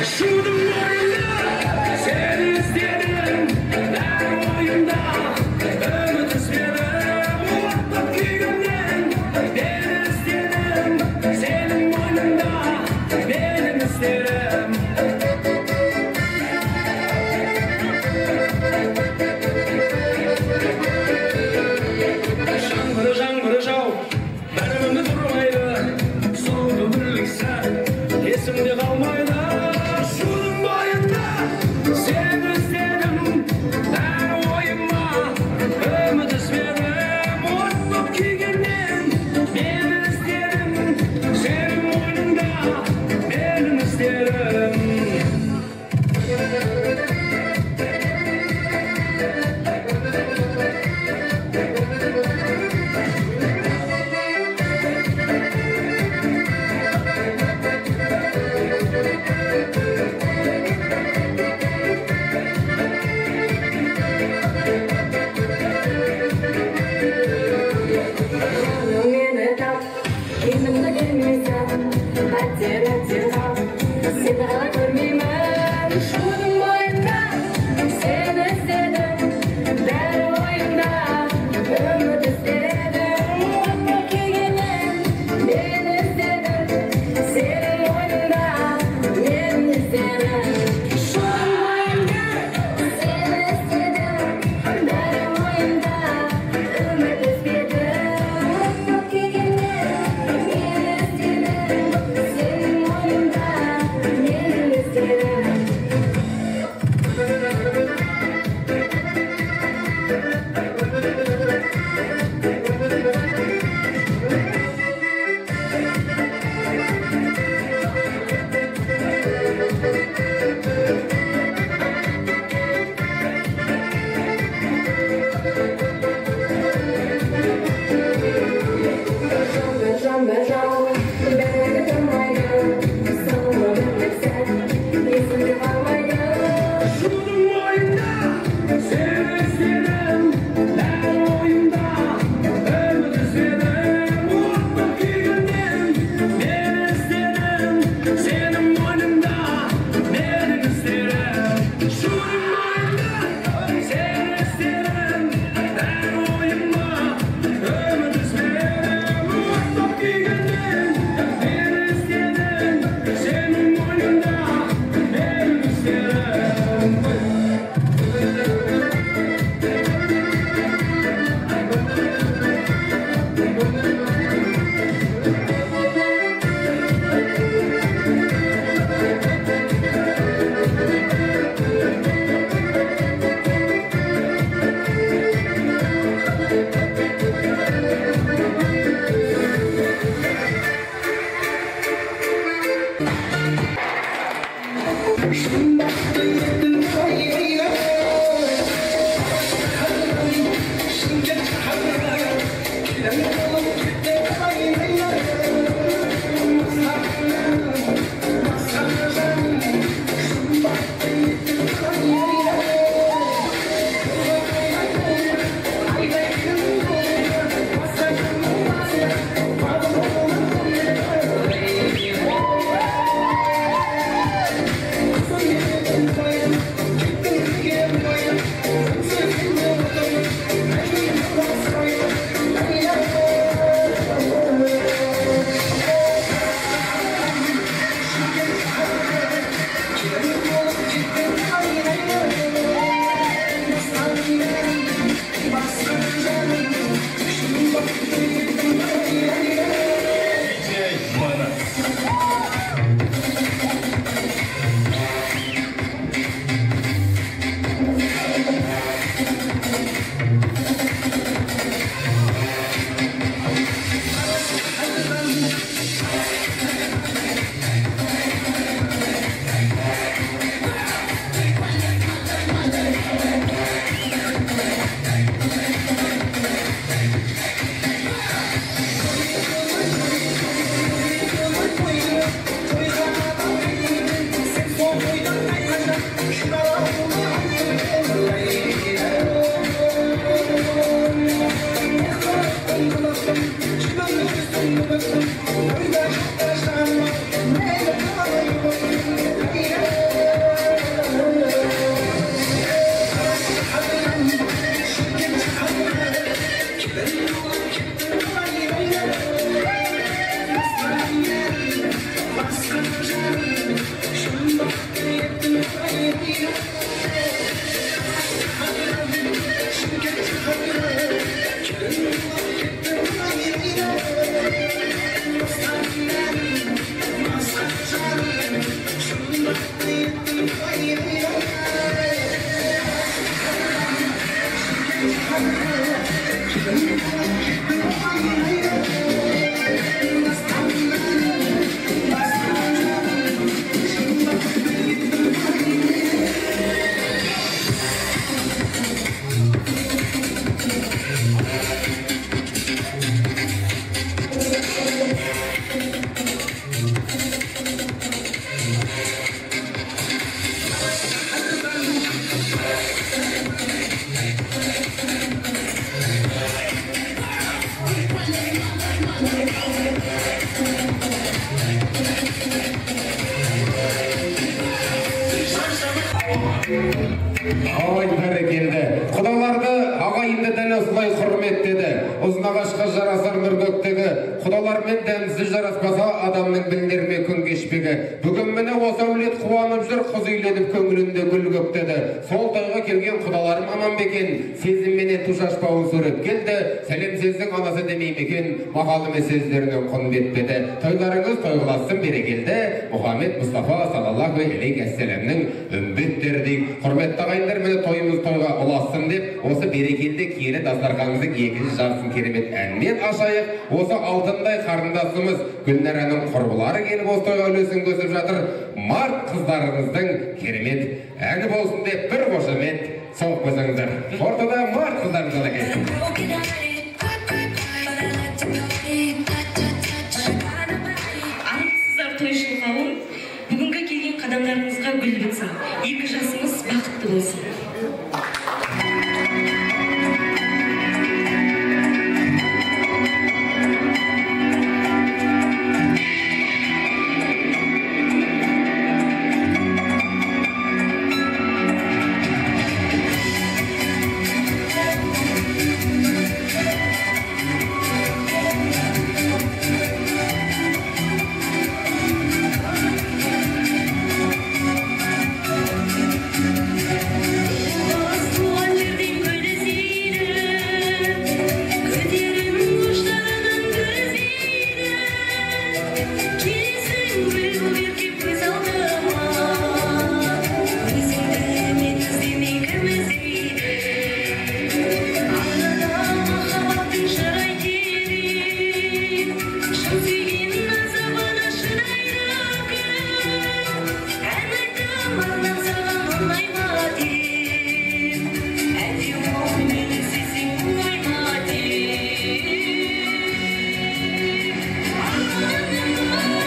Шудың бойында сені іздедім, бәрі ойымда үміт үзбедім. Оттап күйгеннен мені іздедің, сенің мойныңда менің іздерім. Жаңбыр, жаңбыр жауып, бір күні тұрмайды, соңғы бірлік сәт есімде қалмайды. Шудың бойында сені іздедім, бәрі ойыма үміт үзбедім. От күйгеннен мені іздедің, сенің мойныңда менің іздерім. Жаным, мені тап, қиынымды келмесең, әттең, әттең ау, сені қалай көрмеймін. Шудың бойында сені іздедім, бәрі ойымда үміт іздедім. Отқа күйгеннен мені іздедің, сенің мойныңда менің іздерім. Шудың бойында сені іздедім, бәрі ойымда үміт үзбедім. Отқа күйгеннен мені іздедің, сенің мойныңда менің іздерім. Жаңбыр, жаңбыр жауып, бәрі тұрмайды, соңғы бірлік сәт есімде қалмайды. Шудың бойында сені іздедім, бәрі ойымда үміт үзбедім. Оттап күйгеннен мені іздедің, сенің мойныңда менің іздерім. Шудың бойында сені іздедім, бәрі ойыма үміт үзбедім. Оттап күйгеннен мені іздедің, Ой, бәрекелді. Құдаларды ағайынды дәл осылай құрметтеді. Ұзын ағашқа жарасар нұркөктегі, құдалармен дәмсіз жараспаса адамның білінерме күн кешпегі. Бүгін міне осы әулет қуанып жүр, қыз үйленіп көңілінде гүл көктеді. Сол тойға келген құдаларым аман ба екен, сезімменен ту шашпауын сурет келді. Сәлем сездің анасы демей ме екен, мақал емес сөздерінің құн бетпеді. Тойларыңыз тойғыласын берекелді. Мұхаммед Мұстафа саллаллаху алейхи уассаламның үмбеттері дейік. Құрметті ағайындар, міне тойымыз тойға ұлассын деп, осы берекелді киелі дастарханымыздың екінші жартысын керемет әнмен ашайық. Осы алтындай қарындасымыз Гүлнараның құрбылары келіп осы тойға үлесін қосып жатыр. Март қыздарымыздың керемет әні болсын деп бір қошемет соғып қойсаңыздар. Ортада март қыздарымыз әнекей. Армысыздар, тойшыл қауым! Бүгінгі келген қадамдарыңызға гүл бітсін, екі жасыңыз бақытты болсын. Туған жерден гүл іздейді, гүлдерін ұштарынан гүл іздейді. Келесің гүл болып еркем көз алдыма, өзіңді мен іздемей кім іздейді? Арнада махаббаттың жарай керек, шын сүйген азабына шыдайды кім? Ән айтам арнап саған ұнай ма деп, әлде ол мені сүйсең оңай ма деп. Арманым барым,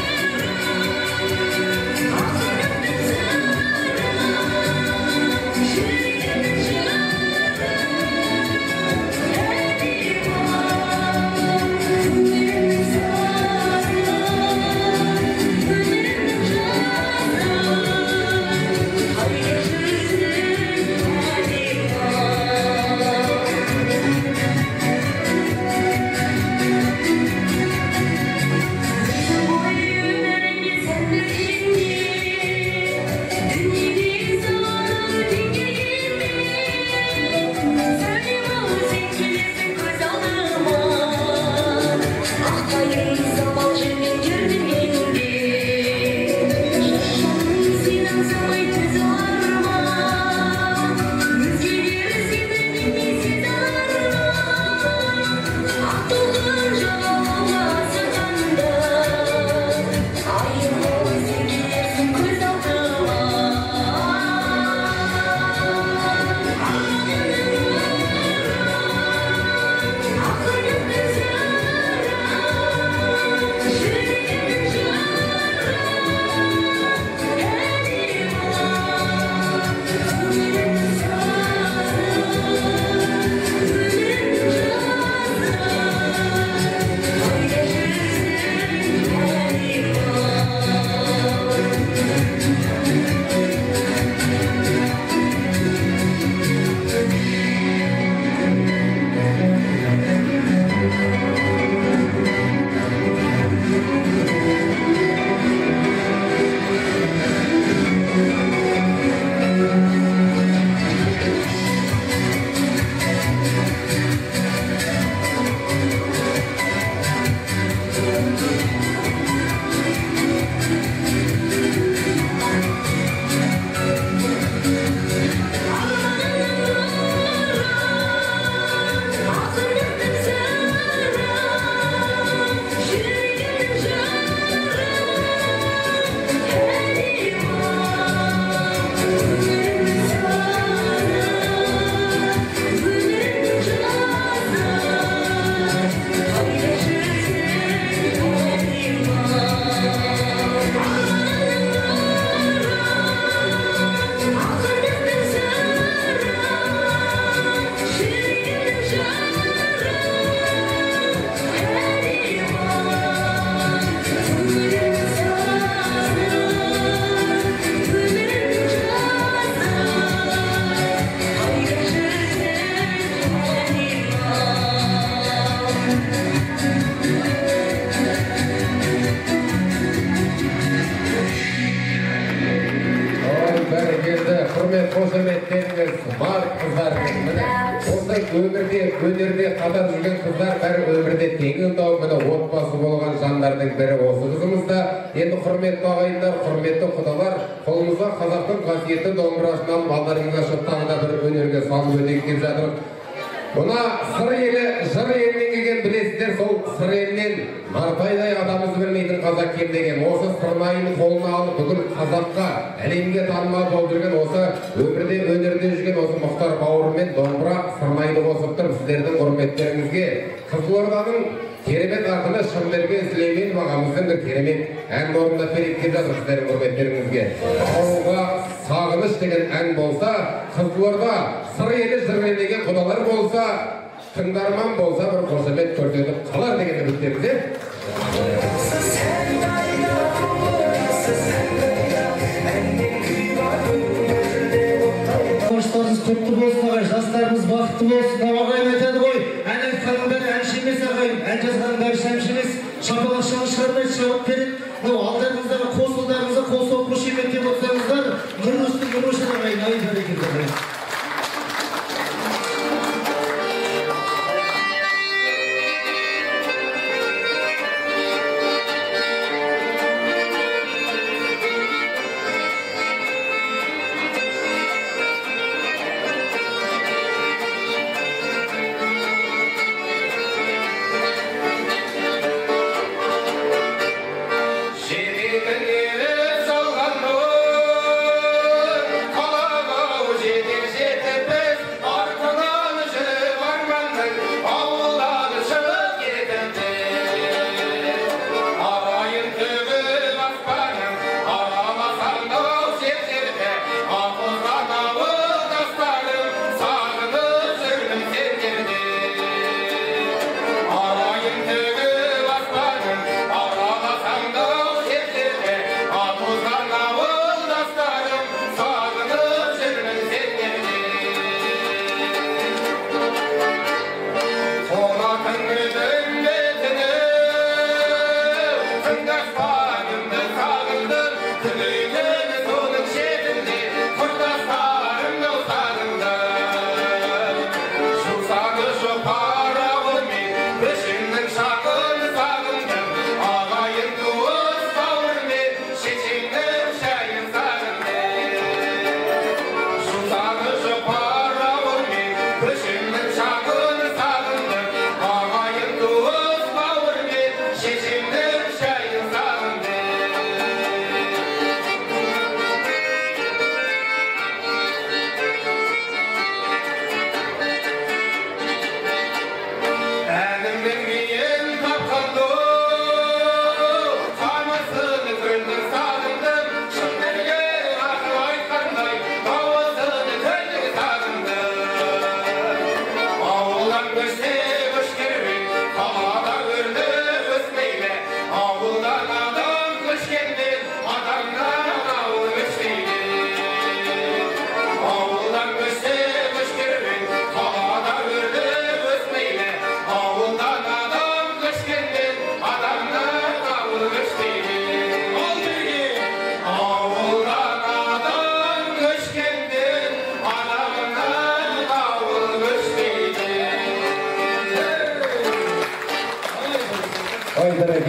Смарт қыздарымыз. Міне осы өмірде, өнерде қатар жүрген қыздар бәрі өмірде теңін тауып, міне отбасы болған жандардың бірі осы қызымыз да. Енді құрметті ағайындар, құрметті құдалар, қолымызға қазақтың қасиетті домбырасын алып, алдарыңызға шығып тағы да бір өнерге салып өтейік деп жатырмыз. Мына Сыр елі, жыр елінен келген білесіздер, сол Сыр елінен Нартайдай атамызды білмейтін қазақ кем деген. Осы сырнайын қолына алып, бүкіл қазаққа, әлемге танымал болып жүрген осы өмірде, өнерде жүрген осы Мұхтар бауырымен домбыра сырнайды қосып тұрып, сіздердің құрметтеріңізге Қызылорданың керемет ақыны Шынберген Сүлейменов ағамыздың бір керемет ән орындап берейік деп жатыр сіздердің құрметтеріңізге. Ауылға сағыныш деген ән болса, Қызылорда Сыр елі жыр елеген құдалар болса, тыңдарман болса бір қошемет көрсетіп қалар деген үміттеміз. Қоштарыңыз құтты болсын ағай, жастарымыз бақытты болсын. Ағайын айтады ғой, ән айтқанның бәрі әнші емес ағайын, ән жазғанның бәрі шәмші емес. Шапалақ шаң шығармайды, жауап береді. Мынау алдарыңыздағы қос ұлдарыңызға қол соғып қошеметтеп отырсаңыздар, нұр үсті нұр өшір ағайын, ай бәрекелді ағайын.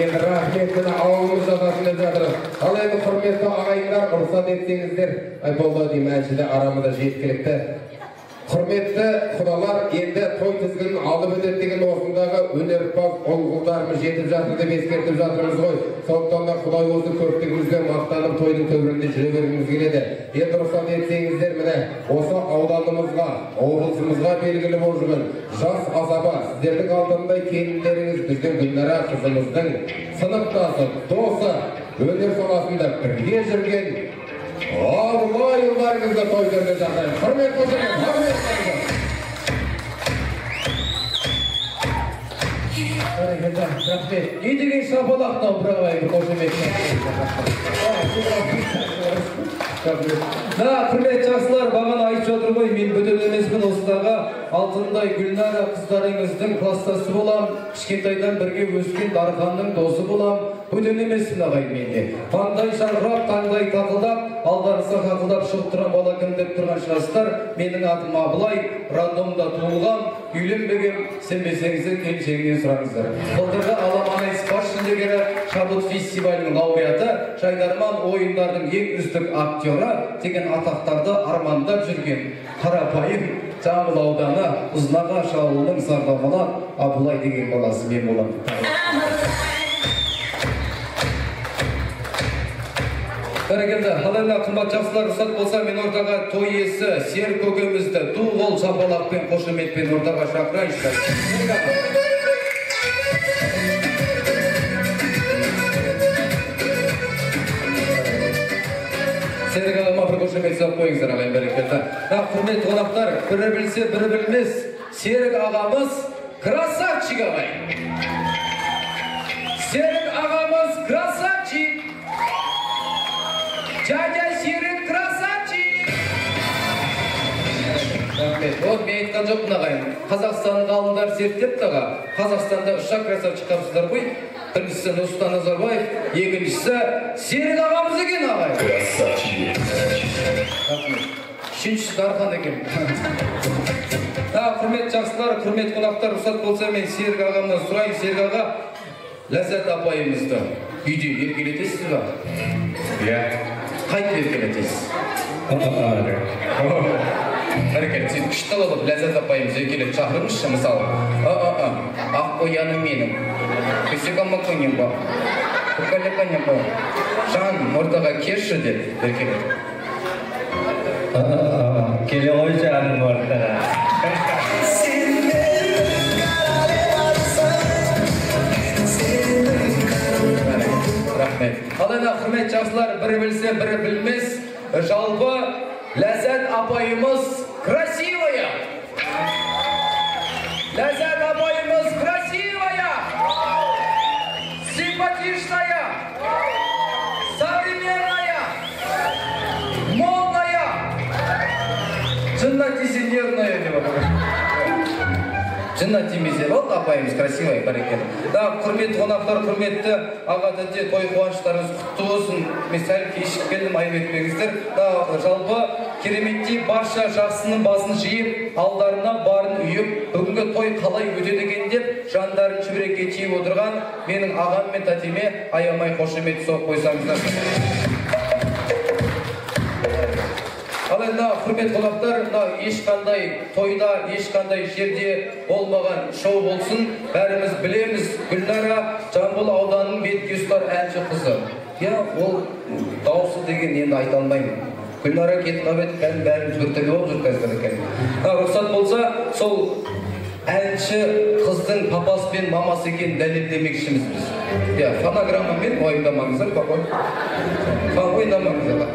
Рахмет, міне ауылымыз жасасын деп жатыр. Ал енді құрметті ағайындар, рұқсат етсеңіздер, болды деймін, әнші де арамызда жеткілікті. Құрметті құдалар, енді той тізгінін алып өтеді деген осындағы өнерпаз ұл-қыздарымыз жетіп жатыр деп ескертіп жатырмыз ғой. Сондықтан да Құдай осы көптігімізбен мақтанып тойдың төрінде жүре бергіміз келеді. Енді рұқсат етсеңіздер, міне осы ауданымызға, облысымызға белгілі болып жүрген жас асаба, сіздердің алдындай келіндеріңіз біздің Гүлнара қызымыздың сыныптасы, досы, өнер саласында бірге жүрген Абылай ұлдарыңызды той төріне шақырайық. Құрмет қошемет, құрмет. Бәрекелді, рахмет. Не деген шапалақ мынау, бір ағайын, бір қошемет. Рахмет. Да, құрметті жақсылар, бағана айтып жатыр ғой, мен бөтен емеспін, осындағы алтындай Гүлнара қыздарыңыздың кластасы болам, кішкентайдан бірге өскен Дарханның досы болам, бөтен емеспін ағайын менде. Таңдай жарқырап, таңдай тақылдап, алдарыңызға қақылдап шығып тұрған бала кім деп тұрған шығарсыздар. Менің атым Абылай, роддомда туылған, үйленбеген, сенбесеңіздер келіншегімнен сұраңыздар. Былтырғы Аламан айтыс бас жүлдегері, Шабыт фестивалінің лауреаты, Жайдарман ойындардың ең үздік актері деген атақтарды армандап жүрген қарапайым Жамбыл ауданы Ұзынағаш ауылының Сардамалақ Абылай деген баласы мен боламын. Бәрекелді. Ал енді қымбат жақсылар, рұқсат болса, мен ортаға той иесі Серік көкемізді ду қол шапалақпен, қошеметпен ортаға шақырайыншы. Серік ағама бір қошемет соғып қойыңыздар, ағайын, бәрекелді. Құрметті қонақтар, бірі білсе, бірі білмес, Серік ағамыз красавчик ағайын. Серік ағамыз красавчик. Дядя Серік красавчик. Рахмет. Вот мен айтқан жоқпын ағайын. Қазақстанның ғалымдары зерттепті аға. Қазақстанда үш-ақ красавчик тапсыздар ғой. Біріншісі Нұрсұлтан Назарбаев, екіншісі Серік ағамыз екен ағайын. Красавчик. Рахмет. Үшіншісі Дархан екен. Құрметті жақсылар, құрметті қонақтар, рұқсат болса мен Серік ағамнан сұрайын. Серік аға, Ләззат апайымызды үйде еркелетесіз ба? Иә. Қайтып еркелетесіз? Бәрекелді, сөйтіп күшті алып Ләззат апайымыз еркелетіп шақырыңызшы, мысалы. Ақ қояным менің. Жаным, ортаға келші деп еркелетіп. Келе ғой жаным ортаға. Рахмет. Ал енді құрметті жақсылар, бірі білсе, бірі білмес. Жалпы Ләззат апайымыз красивая. Ләззат апайымыз красивая, симпатичная, современная, модная, жынына тисе нервная деп атады. Жынына тимесе болды, апайымыз красивая, бәрекелді. Да, құрметті қонақтар, құрметті аға тәте, той қуаныштарыңыз құтты болсын. Мен сәл кешігіп келдім, айып етпеңіздер. Да, жалпы кереметтей барша жақсының басын жиып, алдарына барын үйіп, бүгінгі той қалай өтеді екен деп жандарын шүберекке түйіп отырған менің ағам мен тәтеме аямай қошемет соғып қойсаңыздар. Ал енді құрметті қонақтар, мынау ешқандай тойда, ешқандай жерде болмаған шоу болсын, бәріміз білеміз, Гүлнара Жамбыл ауданының бетке ұстар әнші қызы. Иә, ол дауысы деген енді айта алмаймын. Гүлнара кетіп қалып еді, кәдімгі бәріміз біртүрлі болып жүр қазір екен. Рұқсат болса, сол әнші қыздың папасы мен мамасы екенін дәлелдемекшіміз біз. Иә, фонограммамен уайымдамаңыздар, папа. Уайымдамаңыздар.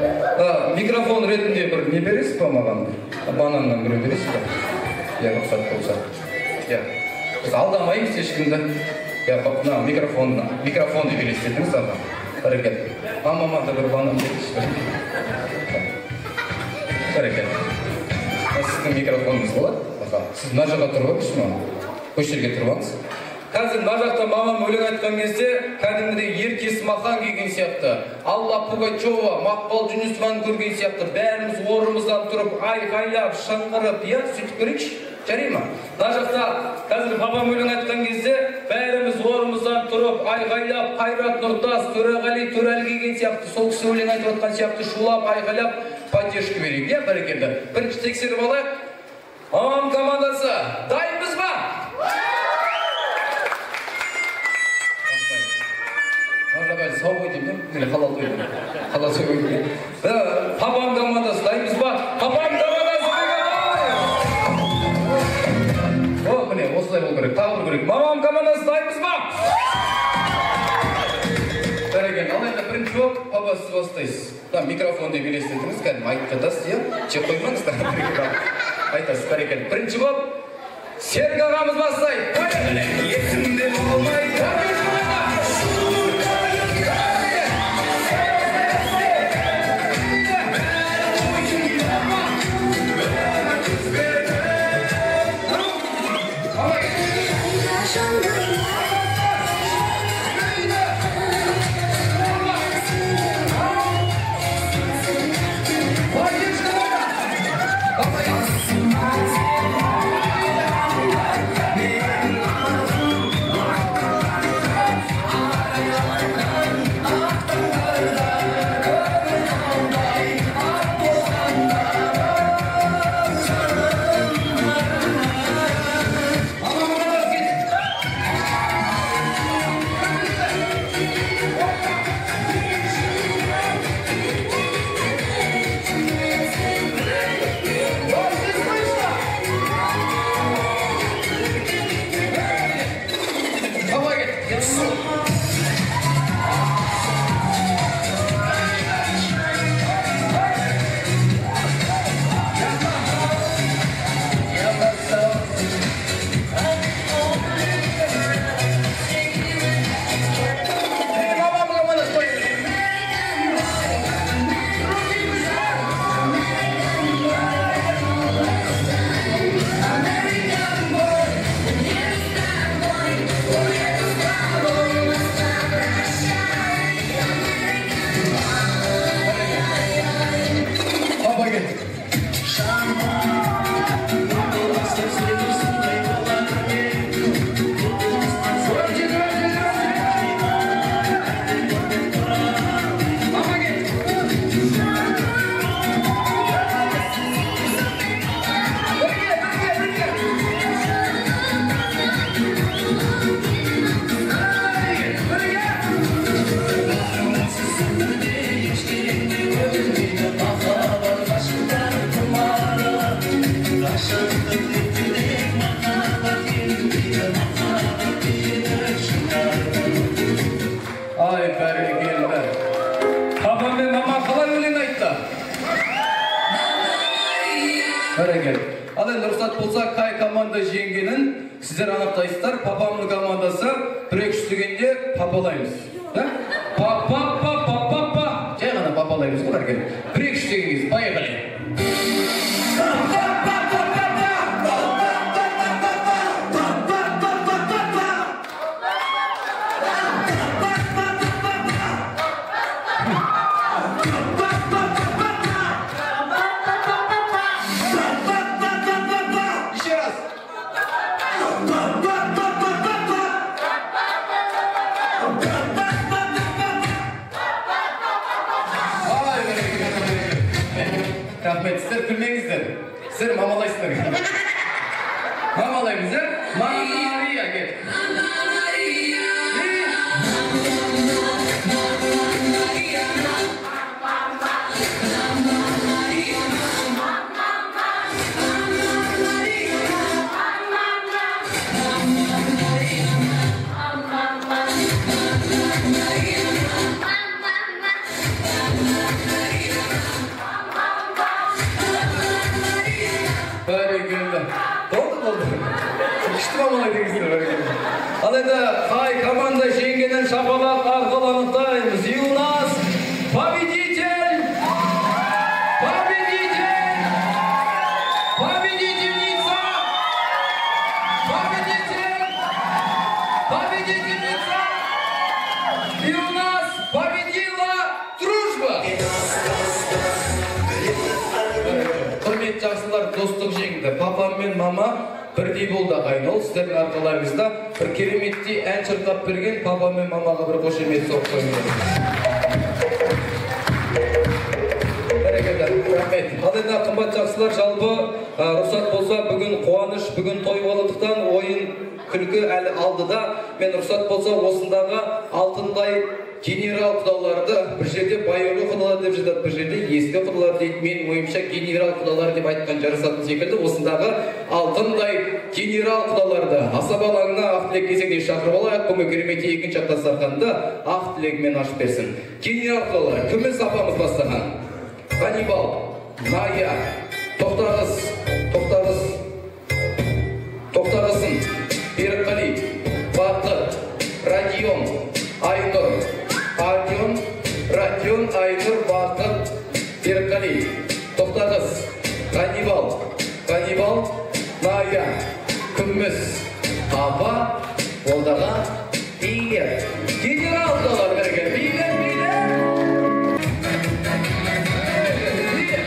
Микрофон ретінде бір не бересіз ба маған? Бананнан біреу бересіз ба? Иә, рұқсат болса. Иә. Біз алдамаймыз ешкімді. Иә, мына микрофон деп елестетіңіз аға. Бәрекелді. Мамама да бір банан беріңізші. Бәрекелді. Сіздің микрофоныңыз болады? Сіз мына жаққа тұрып алыңызшы мама. Осы жерге тұрып алыңыз. Қазір мына жақта мамам өлең айтқан кезде кәдімгідей Ерке Есмахан келген сияқты, Алла Пугачева, Мақпал Жүнісованы көрген сияқты бәріміз орнымыздан тұрып, айқайлап, шыңғырып, иә, сөйтіп көрейікші, жарай ма? Мына жақта қазір папам өлең айтқан кезде бәріміз орнымыздан тұрып, айқайлап, Қайрат Нұртас, Төреғали Төрәлі келген сияқты, сол кісі өлең айтып жатқан сияқты шулап, айқайлап, поддержка берейік, иә, бәрекелді. Бірінші тексеріп алайық. Мамам командасы, дайынбыз ба? Сау ғой деймін, или халал той деймін. Халал той ғой деймін. Папам командасы, дайынбыз ба? Папам командасы! О, міне, осылай болу керек, тағы бір керек. Мамам командасы, дайынбыз ба? Бәрекелді. Ал енді бірінші болып, папа, сіз бастайсыз. Микрофон деп елестетіңіз, кәдімгі айтып жатасыз, иә? Жеп қоймаңыз, айтасыз, бәрекелді. Бірінші болып, Серік ағамыз бастайды. Есімде болмайды. Бәрекелді. Папа мен мама қалай өлең айтты? Бәрекелді. Ал енді рұқсат болса, қай команда жеңгенін сіздер анықтайсыздар. Папамның командасы 1-2-3 дегенде папалаймыз. Да? Папа, папа, папа. Жай ғана папалаймыз ғой, бәрекелді. 1-2-3 деген кезде, поехали. Еще раз. Ай, бәрекелді. Рахмет, сіздер күлмеңіздер. Сіздер мамалайсыздар. Мамалаймыз, ә? Мария, кет. Бәрекелді. Болды, болды. Күшті мамалай дегенсіздер, бәрекелді. Ал енді қай команда жеңгенін шапалақ арқылы анықтаймыз. И у нас победитель! Победитель! Победительница! Победитель! Победительница! И у нас победила дружба! Құрметті жақсылар, достық жеңді. Папам мен мама бірдей болды, ағайын. Ол сіздердің арқаларыңызда бір кереметтей ән шырқап берген папа мен мамаға бір қошемет соғып қойыңыздар. Бәрекелді, рахмет. Ал енді қымбат жақсылар, жалпы рұқсат болса, бүгін қуаныш, бүгін той болғандықтан ойын күлкі әлі алдыда. Мен рұқсат болса, осындағы алтындай генерал құдаларды, бір жерде байырғы құдалар деп жатады, бір жерде ескі құдалар дейді. Мен ойымша генерал құдалар деп айтқан жарасатын секілді. Осындағы алтындай генерал құдаларды асаба алаңына ақ тілек кезегіне шақырып алайық. Бүгінгі керемет екінші апта сарқанды ақ тілегімен ашып берсін. Генерал құдалар, Күміс апамыз бастаған. Ганнибал, Ная, Тоқтағыз, Тоқтағыз, Тоқтағызын, Берікқали, Бақыт, Родион, Айнұр, Родион, Родион, Айнұр, Бақыт, Берікқали, Тоқтағыз, Ганнибал, Ганнибал, Ная, Күміс, Апа, Молдаға, Билер. Генерал құдалар, бәрекелді. Билер, билер! Билер!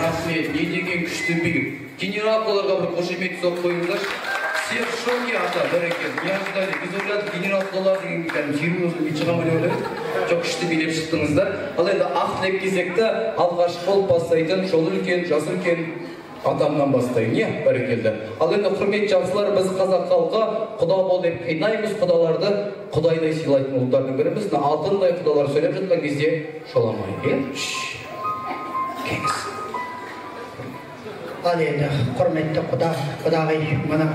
Рахмет, не деген күшті би. Генерал құдаларға бір қошемет соғып қойыңыздаршы. Все в шоке, ата, бәрекелді. Не ожидали, біз ойладық, генерал құдалар деген кәдімгі серьезный би шыға ма деп ойладық. Жоқ, күшті билеп шықтыңыздар. Ал енді ақ тілек кезекті алғашқы болып бастайтын жолы үлкен, жасы үлкен атамнан бастайын, иә, бәрекелді. Ал енді құрметті жақсылар, біз қазақ халқы құда бол деп қинаймыз, құдаларды құдайдай сыйлайтын ұлттардың біріміз. Мына алтындай құдалар сөйлеп жатқан кезде шоламайық, иә? Кеңес. Ал енді құрметті құда, құдағи, мына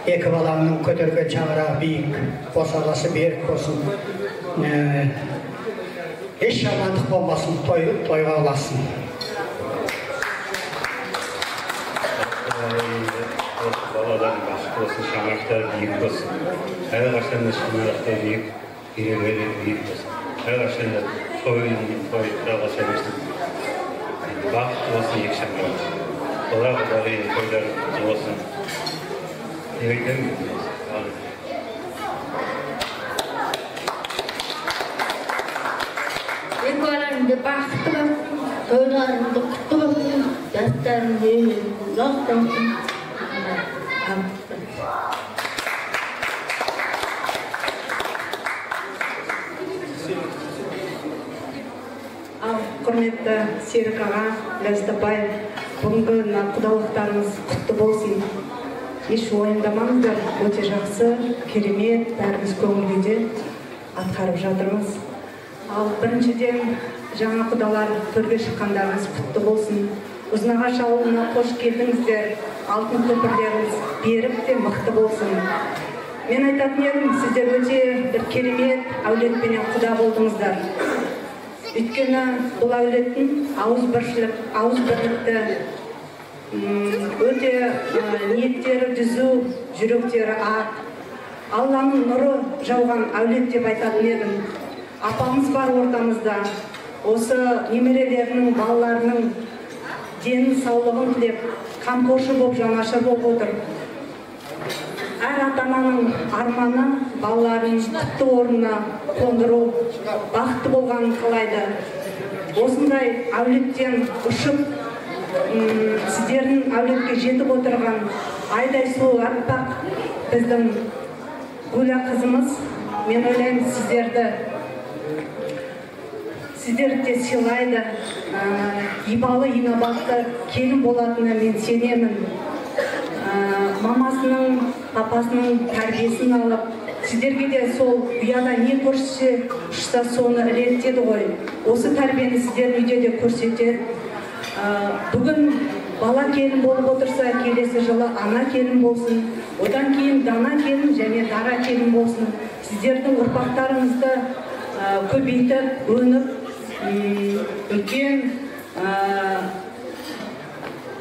екі баламның көтерген шаңырағы биік, босағасы берік болсын. Еш жамандық болмасын, той тойға ұлассын. Балаларың бақытты болсын, шаңырақтары биік болсын. Әрқашан да шаңырақтары биік, керегелері биік болсын. Әрқашан да той той жалғаса берсін. Енді бақытты болсын екі шаңырақ. Құда құдағи тойлары құтты болсын. Не айтамын? Екі балаңды бақытты болсын, тойларыңды құтты болсын, жастарыңды ұзақ болсын. Ал, құрметті Серік аға, Ләззат апай, Бүгінгі мына құдалықтарыңыз құтты болсын. Еш уайымдамаңыздар, өте жақсы, керемет, бәріміз көңіл күйде атқарып жатырмыз. Ал біріншіден жаңа құдалар төрге шыққандарыңыз құтты болсын. Ұзынағаш ауылына қош келдіңіздер, алтын көпірлеріңіз берік те мықты болсын. Мен айтатын едім, сіздер өте бір керемет әулетпенен құда болдыңыздар. Өйткені бұл әулеттің ауызбірлікті, өте ниеттері түзу, жүректері ақ, Алланың нұры жауған әулет деп айтатын едім. Апамыз бар ортамызда, осы немерелерінің, балаларының денін саулығын тілеп, қамқоршы болып, жанашыр болып отыр. Әр ата-ананың арманы балаларын құтты орнына қондыру, бақытты болғанын қалайды. Осындай әулеттен ұшып, сіздердің әулетке жетіп отырған айдай сұлу аппақ біздің Гуля қызымыз, мен ойлаймын, сіздерді де сыйлайды, ибалы инабатты келін болатынына мен сенемін. Мамасының, папасының тәрбиесін алып, сіздерге де сол ұяда не көрсетсе, ұшса соны іледі деді ғой. Осы тәрбиені сіздердің үйде де көрсетеді. Бүгін бала келін болып отырса, келесі жылы ана келін болсын, одан кейін дана келін және дара келін болсын. Сіздердің ұрпақтарыңызды көбейтіп, өніп, үлкен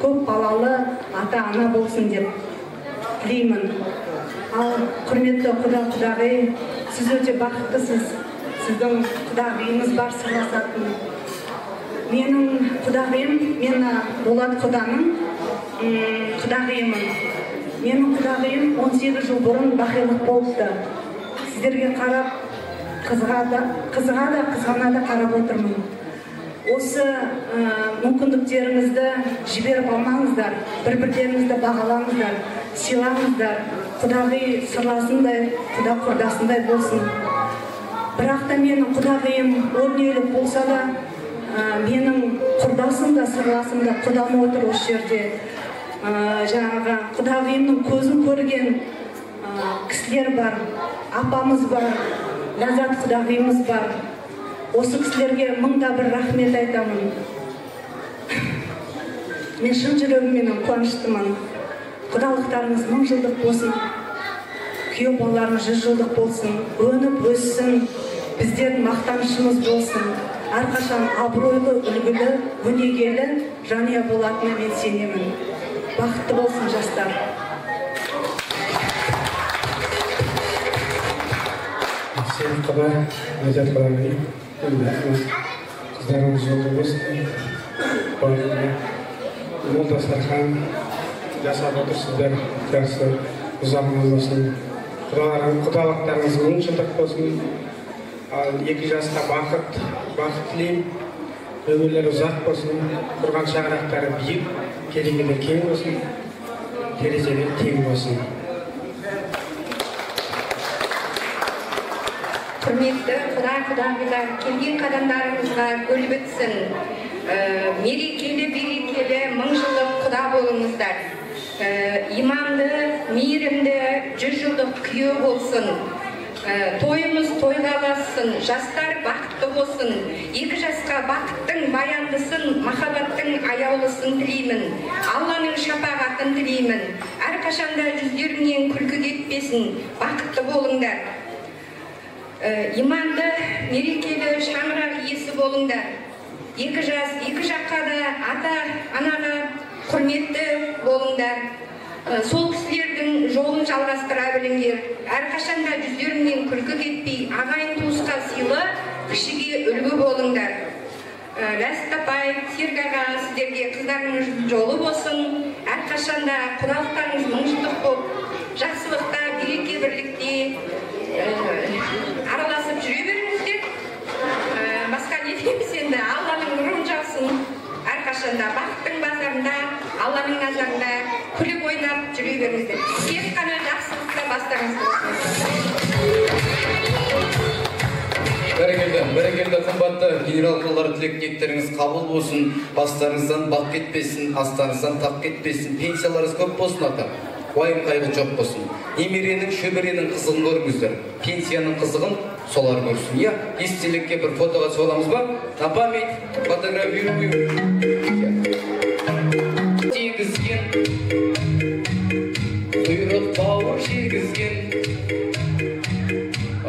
көп балалы ата-ана болсын деп тілеймін. Ал құрметті құда құдағи, сіз өте бақыттысыз. Сіздің құдағиыңыз бар сырласатын. Менің құдағиым, мен Болат құданың құдағиымын. Менің құдағиым 18 жыл бұрын бақилық болыпты. Сіздерге қарап, қызыға да, қызғана да қарап отырмын. Осы мүмкіндіктеріңізді жіберіп алмаңыздар, бір-бірлеріңізді бағалаңыздар, сыйлаңыздар. Құдағи сырласындай, құда құрдасындай болсын. Бірақ та менің құдағиым о дүниелік болса да, менің құрдасым да, сырласым да құдам отыр осы жерде. Жаңағы құдағиымның көзін көрген кісілер бар, апамыз бар, Ләззат құдағиымыз бар. Осы кісілерге мыңда бір рахмет айтамын. Мен шын жүрегімменен қуаныштымын. Құдалықтарыңыз 1000 жылдық болсын, күйеу балаларыңыз 100 жылдық болсын, өніп өссін, біздердің мақтанышымыз болсын. Әрқашан абыройлы, үлгілі, өнегелі жанұя болатынына мен сенемін. Бақытты болсын жастар. Серік құда, Ләззат құдағи, қыздарыңыз жолы болсын. Барлығына мол дастархан жасап отырсыздар, жақсы ұзақ өмір болсын. Құдалықтарыңыз 1000 жылдық болсын. Ал екі жасқа бақыт тілеймін. Өмірлері ұзақ болсын, құрған шаңырақтары биік, керегелері кең болсын, терезелері тең болсын. Құрметті құда құдағилар, келген қадамдарыңызға гүл бітсін. Мерекелі берекелі 1000 жылдық құда болыңыздар. Иманды, мейірімді 100 жылдық күйеу болсын. Тойымыз тойға ұлассын, жастар бақытты болсын. Екі жасқа бақыттың баяндысын, махаббаттың аяулысын тілеймін. Алланың шапағатын тілеймін. Әрқашанда жүздеріңнен күлкі кетпесін, бақытты болыңдар. Иманды, мерекелі шаңырақ иесі болыңдар. Екі жас, екі жаққа да ата, анаға құрметті болыңдар. Сол кісілердің жолын жалғастыра біліңдер. Әрқашанда жүздеріңнен күлкі кетпей, ағайын туысқа сыйлы, кішіге үлгі болыңдар. Ләззат апай, Серік аға, сіздерге қыздарыңыздың жолы болсын. Әрқашанда құдалықтарыңыз 1000 жылдық болып, жақсылықта, береке бірлікте араласып жүре беріңіздер. Басқа не дейміз енді, Алланың нұрын жаусын. Әрқашанда бақыттың базарында, Алланың назарында күліп ойнап жүре беріңіздер. Тек қана жақсылықта бастарыңыз болсын. Бәрекелді. Бәрекелді, қымбатты генерал құдалар, тілек ниеттеріңіз қабыл болсын, бастарыңыздан бақ кетпесін, астарыңыздан тақ кетпесін, пенсияларыңыз көп болсын, ата, уайым қайғы жоқ болсын. Немеренің, шөберенің қызығын көріңіздер, пенсияның қызығын солар көрсін. Иә, естелікке бір фотоға түсіп аламыз ба? На память фотографирую. Тегізген, құйрық бауыр жегізген,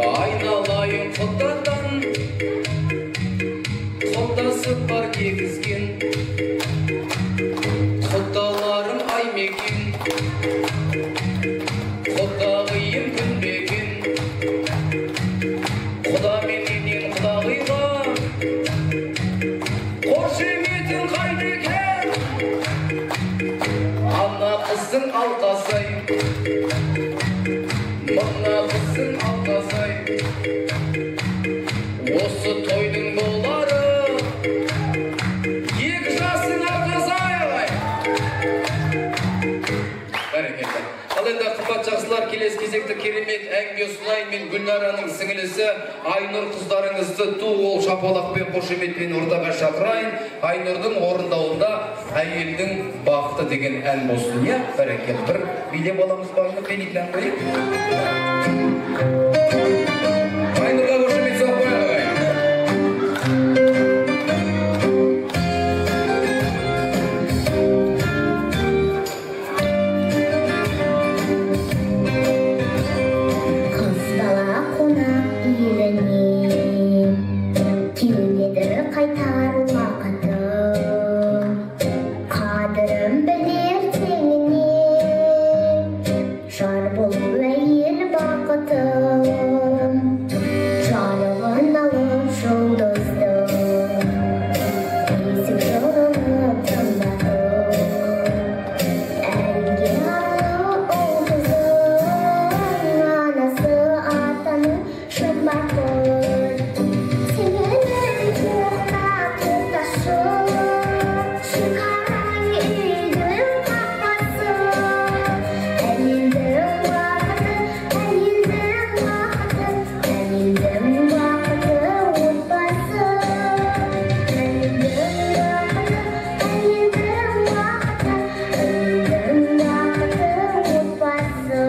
айналайын құдадан, құдасы бар кегізген, құдаларым аймекен, құдағиым күнбеген, құда менен құдағиға қошеметің қайда екен? Ана қыздың алқасы-ай, мына қыздың алқасы-ай, осы тойдың болары екі жастың арқасы-ай. Бәрекелді. Ал енді, қымбат жақсылар, келесі кезекті керемет әнге ұсынайын. Мен Гүлнараның сіңілісі Айнұр қыздарыңызды ту қол шапалақпен, қошеметпен ортаға шақырайын. Айнұрдың орындауында «Әйелдің бақыты» деген ән болсын, иә? Бәрекелді. Бір билеп аламыз ба, Айнұр, билейтін ән қояйық. Айнұрға қошемет соғып қояйық, ағайын. Қыз бала қонақ еліне келеді, қайтар уақыты, қадірін білер теңіне, жар болу әйел бақыты. Жарығын алып жұлдызды, бесік жырын тыңдатып, әнге арлы ұл қыздың анасы атаның шын бақыт. Сіңілім, тоқта, тоқташы, шекараң үйдің қақпасы. Әйелдің бақыты, әйелдің бақыты, әйелдің бақыты отбасы. Әйелдің бақыты, әйелдің бақыты, әйелдің бақыты отбасы.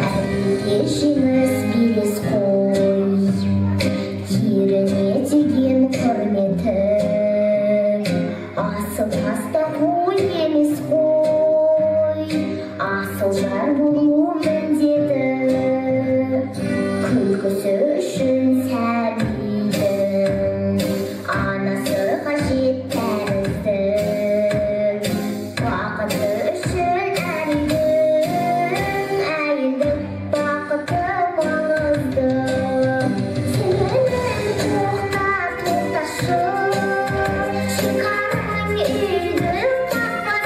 Әйелге жеңіс белес қой, еріне деген құрметі, асыл тастағу емес қой, асыл жар болу міндеті. Күлкісі үшін сәбидің анасы қажет тәрізді, бақыты үшін әр үйдің әйелдің бақыты маңызды. Сіңілім, тоқта, тоқташы, шекараң үйдің қақпасы.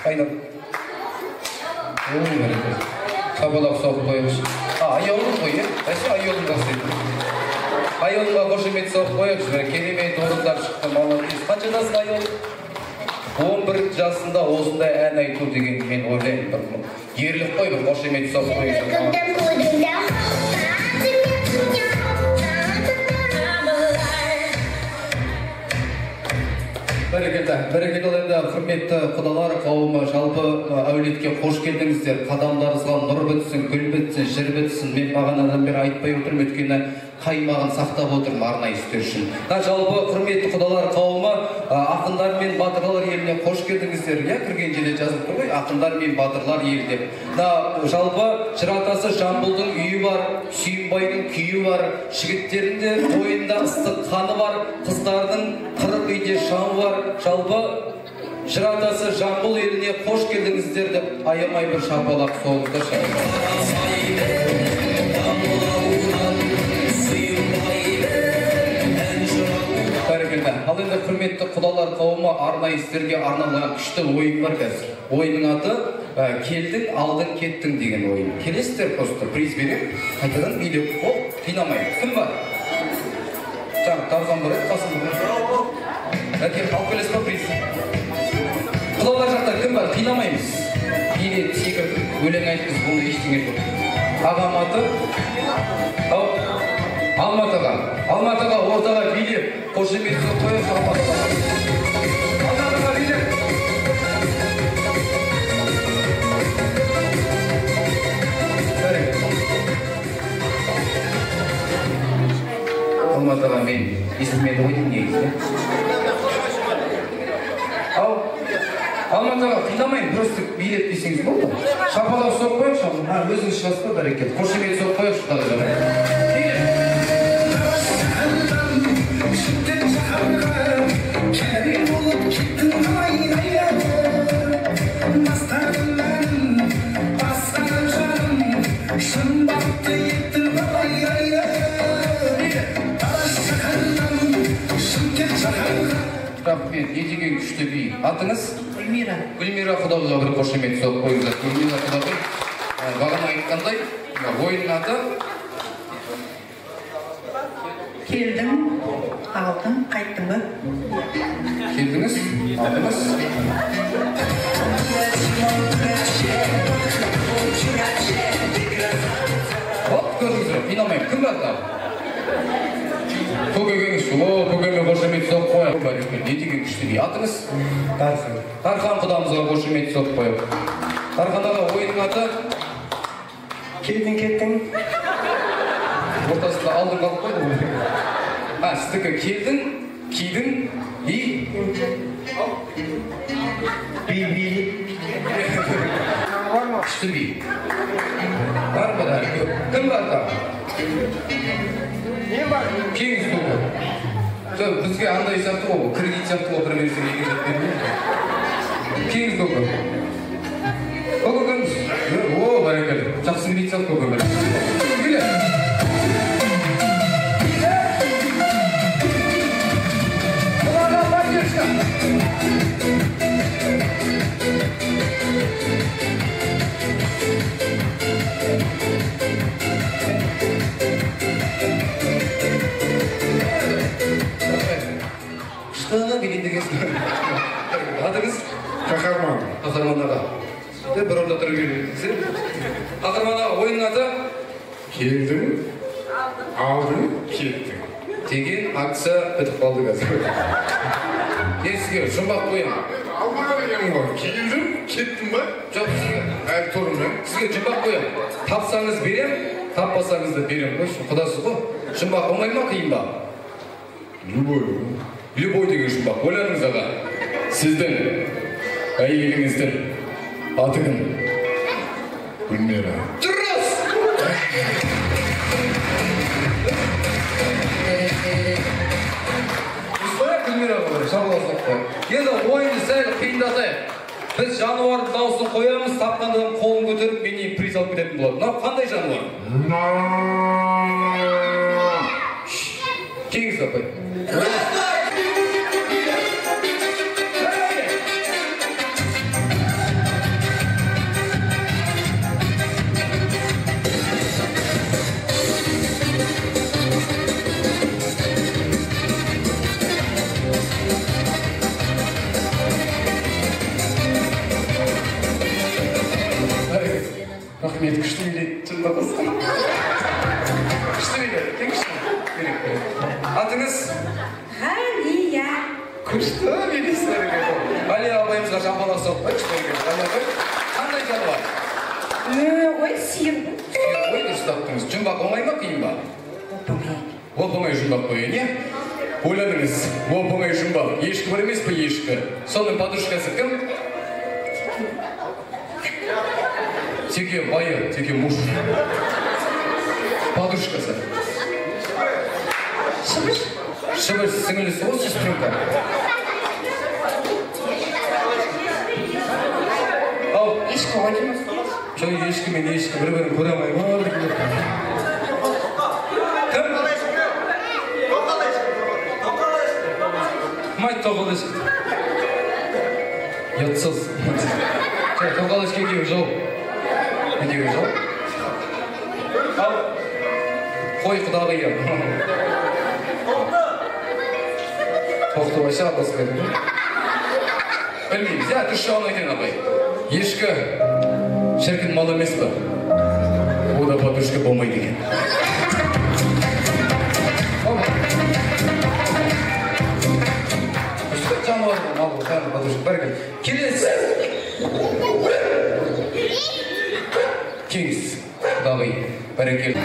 Айнал. Шапалақ соғып қояйықшы. Аяулым ғой, е? Әше Аяулым жақсы. Аяулымға қошемет соғып қояйықшы. Бір керемет орындап шықты, молодец. Қаншадасың, Аяулым? 11 жасында осындай ән айту деген мен ойлаймын, бір ерлік қой, бір қошемет соғып қояйықшы. Бәрекелді, бәрекелді. Енді құрметті құдалар қауымы, жалпы әулетке қош келдіңіздер. Қадамдарыңызға нұр бітсін, гүл бітсін, жыр бітсін. Мен бағанадан бері айтпай отырмын, өйткені қаймағын сақтап отырмын арнайы сіздер үшін. Жалпы құрметті құдалар қауымы, ақындар мен батырлар еліне қош келдіңіздер. Иә, кірген жерде жазылып тұр ғой, ақындар мен батырлар елі деп. Жалпы жыр атасы Жамбылдың үйі бар, Сүйінбайдың күйі бар, жігіттерінде бойында ыстық қаны бар, қыздардың 40 үйде шамы бар. Жалпы жыр атасы Жамбыл еліне қош келдіңіздер деп аямай бір шапалақ соғыңыздаршы. Бәрекелді. Ал енді құрметті құдалар қауымы, арнайы сіздерге арналған күшті ойын бар қазір. Ойынның аты келдің, алдың, кеттің деген ойын. Келесіздер, просто приз беремін, қайтадан билеп бол, қинамай. Кім бар? Жаңа Дархан бар еді, қасында. Әкем, алып келесіз ба приз? Құдалар жақта кім бар? Қинамаймыз. Билеп, секіріп, өлең айтқызып, ондай ештеңе жоқ. Ағам аты? Ау, Алматыға. Алматыға ортаға билеп, қошемет қойып, Алматыға. Алматыға билеп. Алматыға мен естімеді ғой деймін негізі. Ау, Алматыға қинамаймын, просто билеп десеңіз болды. Шапалақ соғып қояйықшы. Өзіңіз шығасыз ба, бәрекелді. Қошемет соғып қояйықшы құдалар. Рахмет, не деген күшті би. Атыңыз? Гүлмира. Гүлмира құдағыға бір қошемет соғып қойыңыздар. Гүлмира құдағи, бағана айтқандай, ойынның аты? Келдің, алдың, қайттың ба? Келдіңіз, алдыңыз. Оп, көрдіңіздер, қинамаймын. Кім бар тағы? Көкегеңіз, о, көкеме қошемет соғып қояйық. Не деген күшті би. Атыңыз? Дархан. Дархан құдамызға қошемет соғып қояйық. Дархан аға, ойынның аты? Келдің, кеттің. Ортасында алдың қалып қойды ғой. Сіздікі келдің, кидің, и? Би, би. Күшті би. Бар ма да? Кім бар тағы? Мен бар. Келіңіз көке. Жоқ, бізге андай сияқты ғой, кредит сияқты ғой, бір берсең екі рет бермейді. Келіңіз көке. Көке кімсіз? О, бәрекелді. Жақсы билейтін сияқты көке. Биле. Құлаға поддержка. Күшті билейді дегенсің. Атыңыз? Қаһарман. Қаһарман аға. Бір орында тұрып келдіңіз. Қаһарман аға, ойынның аты? Келдің, алдың, кеттің. Деген акция бітіп қалды қазір. Мен сізге жұмбақ қоямын. Алмаған екенмін ғой. Келдім, кеттім ба? Жоқ, сізге әлі тұрмын мен. Сізге жұмбақ қоямын. Тапсаңыз берем, таппасаңыз да берем. Құдасыз ғой. Жұмбақ оңай ма, қиын ба? Любой. Любой деген жұмбақ. Ойланыңыз аға. Сіздің әйеліңіздің аты кім? Гүлмира. Дұрыс! Дұрыс қой, Гүлмираға бір шапалақ соғып қояйық. Енді ойынды сәл қиындатайық. Біз жануардың дауысын қоямыз, тапқан адам қолын көтеріп, менен приз алып кететін болады. Мынау қандай жануар? Келіңіз апай. Рахмет, күшті билейді, жынды қыз. Күшті биледі, ең күшті. Керек, керек. Атыңыз? Ғалия. Күшті билейсіз, бәрекелді. Ғалия апайымызға шапалақ соғып қойыңызшы, бәрекелді. Ғалия апай, қандай жануар? Ой, сиыр. Сиыр ғой, дұрыс таптыңыз. Жұмбақ оңай ма, қиын ба? Оп-оңай. Оп-оңай жұмбақ қояйын, иә? Ойланыңыз, оп-оңай жұмбақ. Ешкі бар емес пе, ешкі? Соның подружкасы кім? Теке байы, теке муж. Подружкасы. Шыбыш. Шыбыш сіңілісі ғой, сестренка. Ау. Ешкі ғой дейміз. Жоқ, ешкі мен ешкі бір-бірін көре алмай ма? Кім? Кім айтты тоқал ешкі? Ұятсыз. Жоқ, тоқал ешкі екеуі жау. Екеуі жау. Ал, қой құдағиы. Тоқты вообще араласып кетті. Білмейміз, иә, дұрыс жауабын айтайын апай. Ешкі шіркін мал емес пе? О да подружка болмайды екен. Жануар мал ғой, подружка, бәрекелді. Келесі. Кеңес, құдағи, бәрекелді.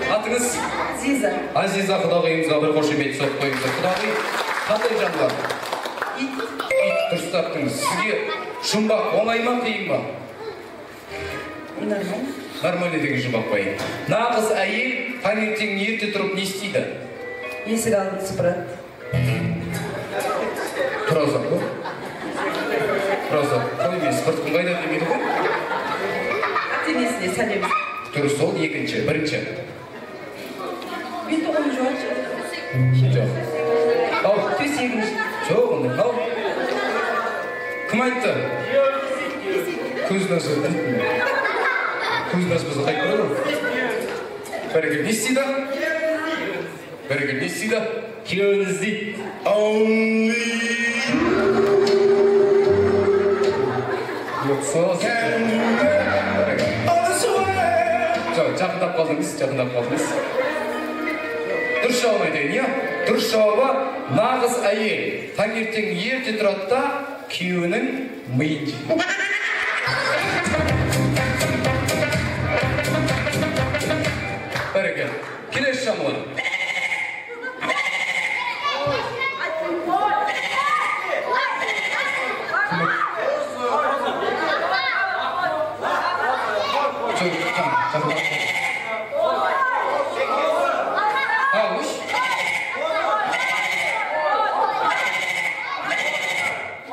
Атыңыз? Азиза. Азиза құдағиымызға бір қошемет соғып қойыңыздар. Құдағи, қандай жануар? Ит. Ит, дұрыс таптыңыз. Сізге жұмбақ оңай ма, қиын ба? Нормально. Нормально деген жұмбақ қояйын. Нағыз әйел таңертең ерте тұрып не істейді? Есік алдын сыпырады. Тұра ұзақ қой. Тұра ұзақ. Қой мен сыпыртқым қайда демейді ғой. Ата-енесіне сәлем. Дұрыс, ол екінші, бірінші. Бет оғын жуады. Жоқ. Ау. Төсегін. Жоқ, ондай. Ау. Кім айтты? Көзін ашып дейтін. Көзін ашпаса қайтып барады ғой. Бәрекелді, не істейді? Бәрекелді, не істейді? Күйеуін іздейді. Ұятсыз. Жоқ, жақындап қалдыңыз, жақындап қалдыңыз. Дұрыс жауабын айтайын, иә? Дұрыс жауабы нағыз әйел таңертең ерте тұрады да күйеуінің миын жейді. Бәрекелді. Келесі жануар. Жоқ, жақындап.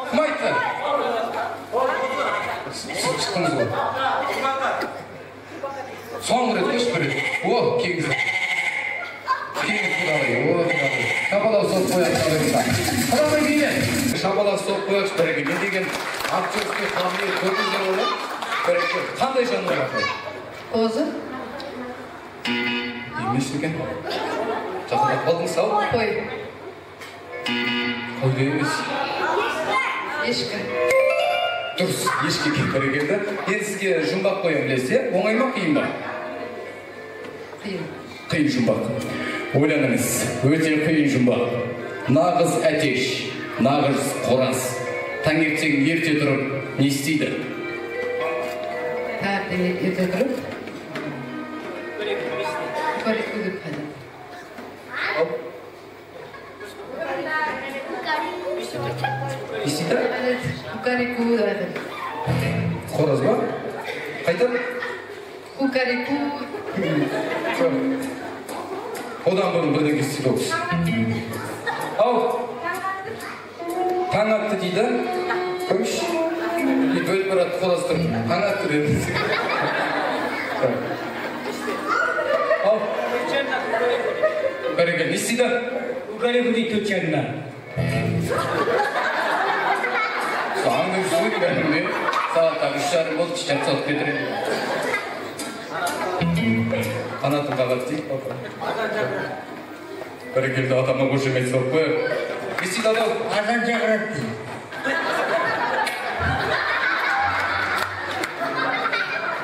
Кім айтты? Сіз шықтыңыз ғой. Соңғы рет қойшы, бір рет. О, келіңіз. Келіңіз, құдағи. О, құдағи. Шапалақ соғып қояйық, құдағиымызға. Құдағи биле. Шапалақ соғып қояйықшы, бәрекелді. Не деген актерский қабілет көрдіңіздер ғой? Бәрекелді. Қандай жануар апай? Қозы. Емес екен. Жақындап қалдыңыз, ау? Қой. Қой да емес. Ешкі. Дұрыс, ешкі екен, бәрекелді. Енді сізге жұмбақ қоямын, білесіз, иә? Оңай ма, қиын ба? Қиын. Қиын жұмбақ. Ойланыңыз, өте қиын жұмбақ. Нағыз әтеш, нағыз қораз. Таңертең ерте тұрып не істейді? Таңертең ерте тұрып кукареку деп қайда? Не істейді? Кукареку деп айтады. Қораз ба? Қайта? Кукареку. Одан бұрын бірдеңе істейді ол кісі. Ау, таң атты дейді. Көріңізші. Ит өліп барады, қораз тұр. Таң атты деді. Ау, бәрекелді, не істейді? Кукареку дейді төрт жарымда. Аңдып жүрсің. ғой кәдімгідей. Сағат таңғы 3:30 болды, жарты сағат кетірем. Қанатым қағады дейді. Бәрекелді, атама қошемет соғып қояйық. Не істейді адам? Азан шақырады дейді.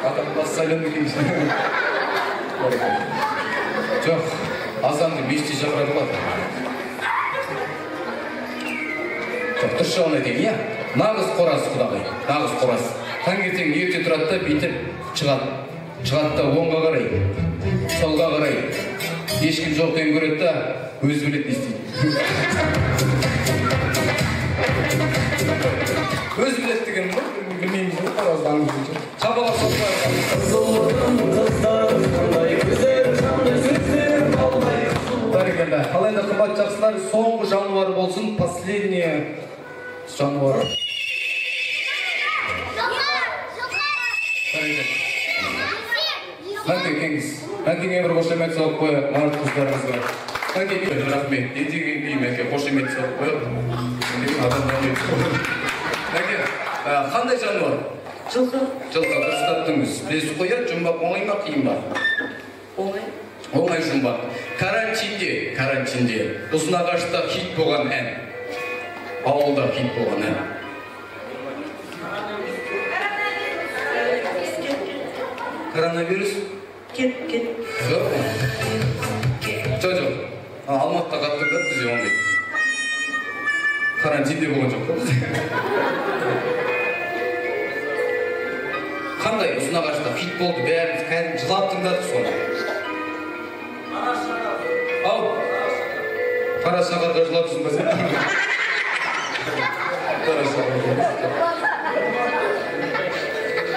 Атам бас сайланды дейсің. Жоқ, азанды мешітте шақырады ғой. Жоқ, дұрыс жауабын айтайын, иә? Нағыз қораз құдағи, нағыз қораз. Таңертең ерте тұрады да бүйтіп шығады. Шығады да оңға қарай, солға қарай. Ешкім жоқ екенін көреді да, өзі біледі не істейді. Өзі біледі деген ғой, білмейміз ғой, қоразды аңыз. Шапалақ соғып бәрекелді. Ал енді қымбат жақсылар, соңғы жануар болсын, последний жануар. Мәнтекеңіз, Мәнтекеңе бір қошемет соғып қояйық, март қыздарымызға. Мәнтеке, рахмет. Не деген деймін, Мәке, қошемет соғып қояйық. Адам Мәке, қандай жануар? Жылқы. Жылқы, дұрыс таптыңыз. Білесіз қой, жұмбақ оңай ма, қиын ба? Оңай. Оңай жұмбақ. Карантинде Ұзынағашта хит болған ән. Ауылда хит болған ән. Коронавирус? Кет. Жоқ. Жоқ. Алматыда қатты да бізде ондай. Карантинде болған жоқ қой бізде. Қандай Ұзынағашта хит болды, бәріміз кәдімгі жылап тыңдадық соны. Ау, қара шағарға жылап жүрсің ба сен? Қара шағарға.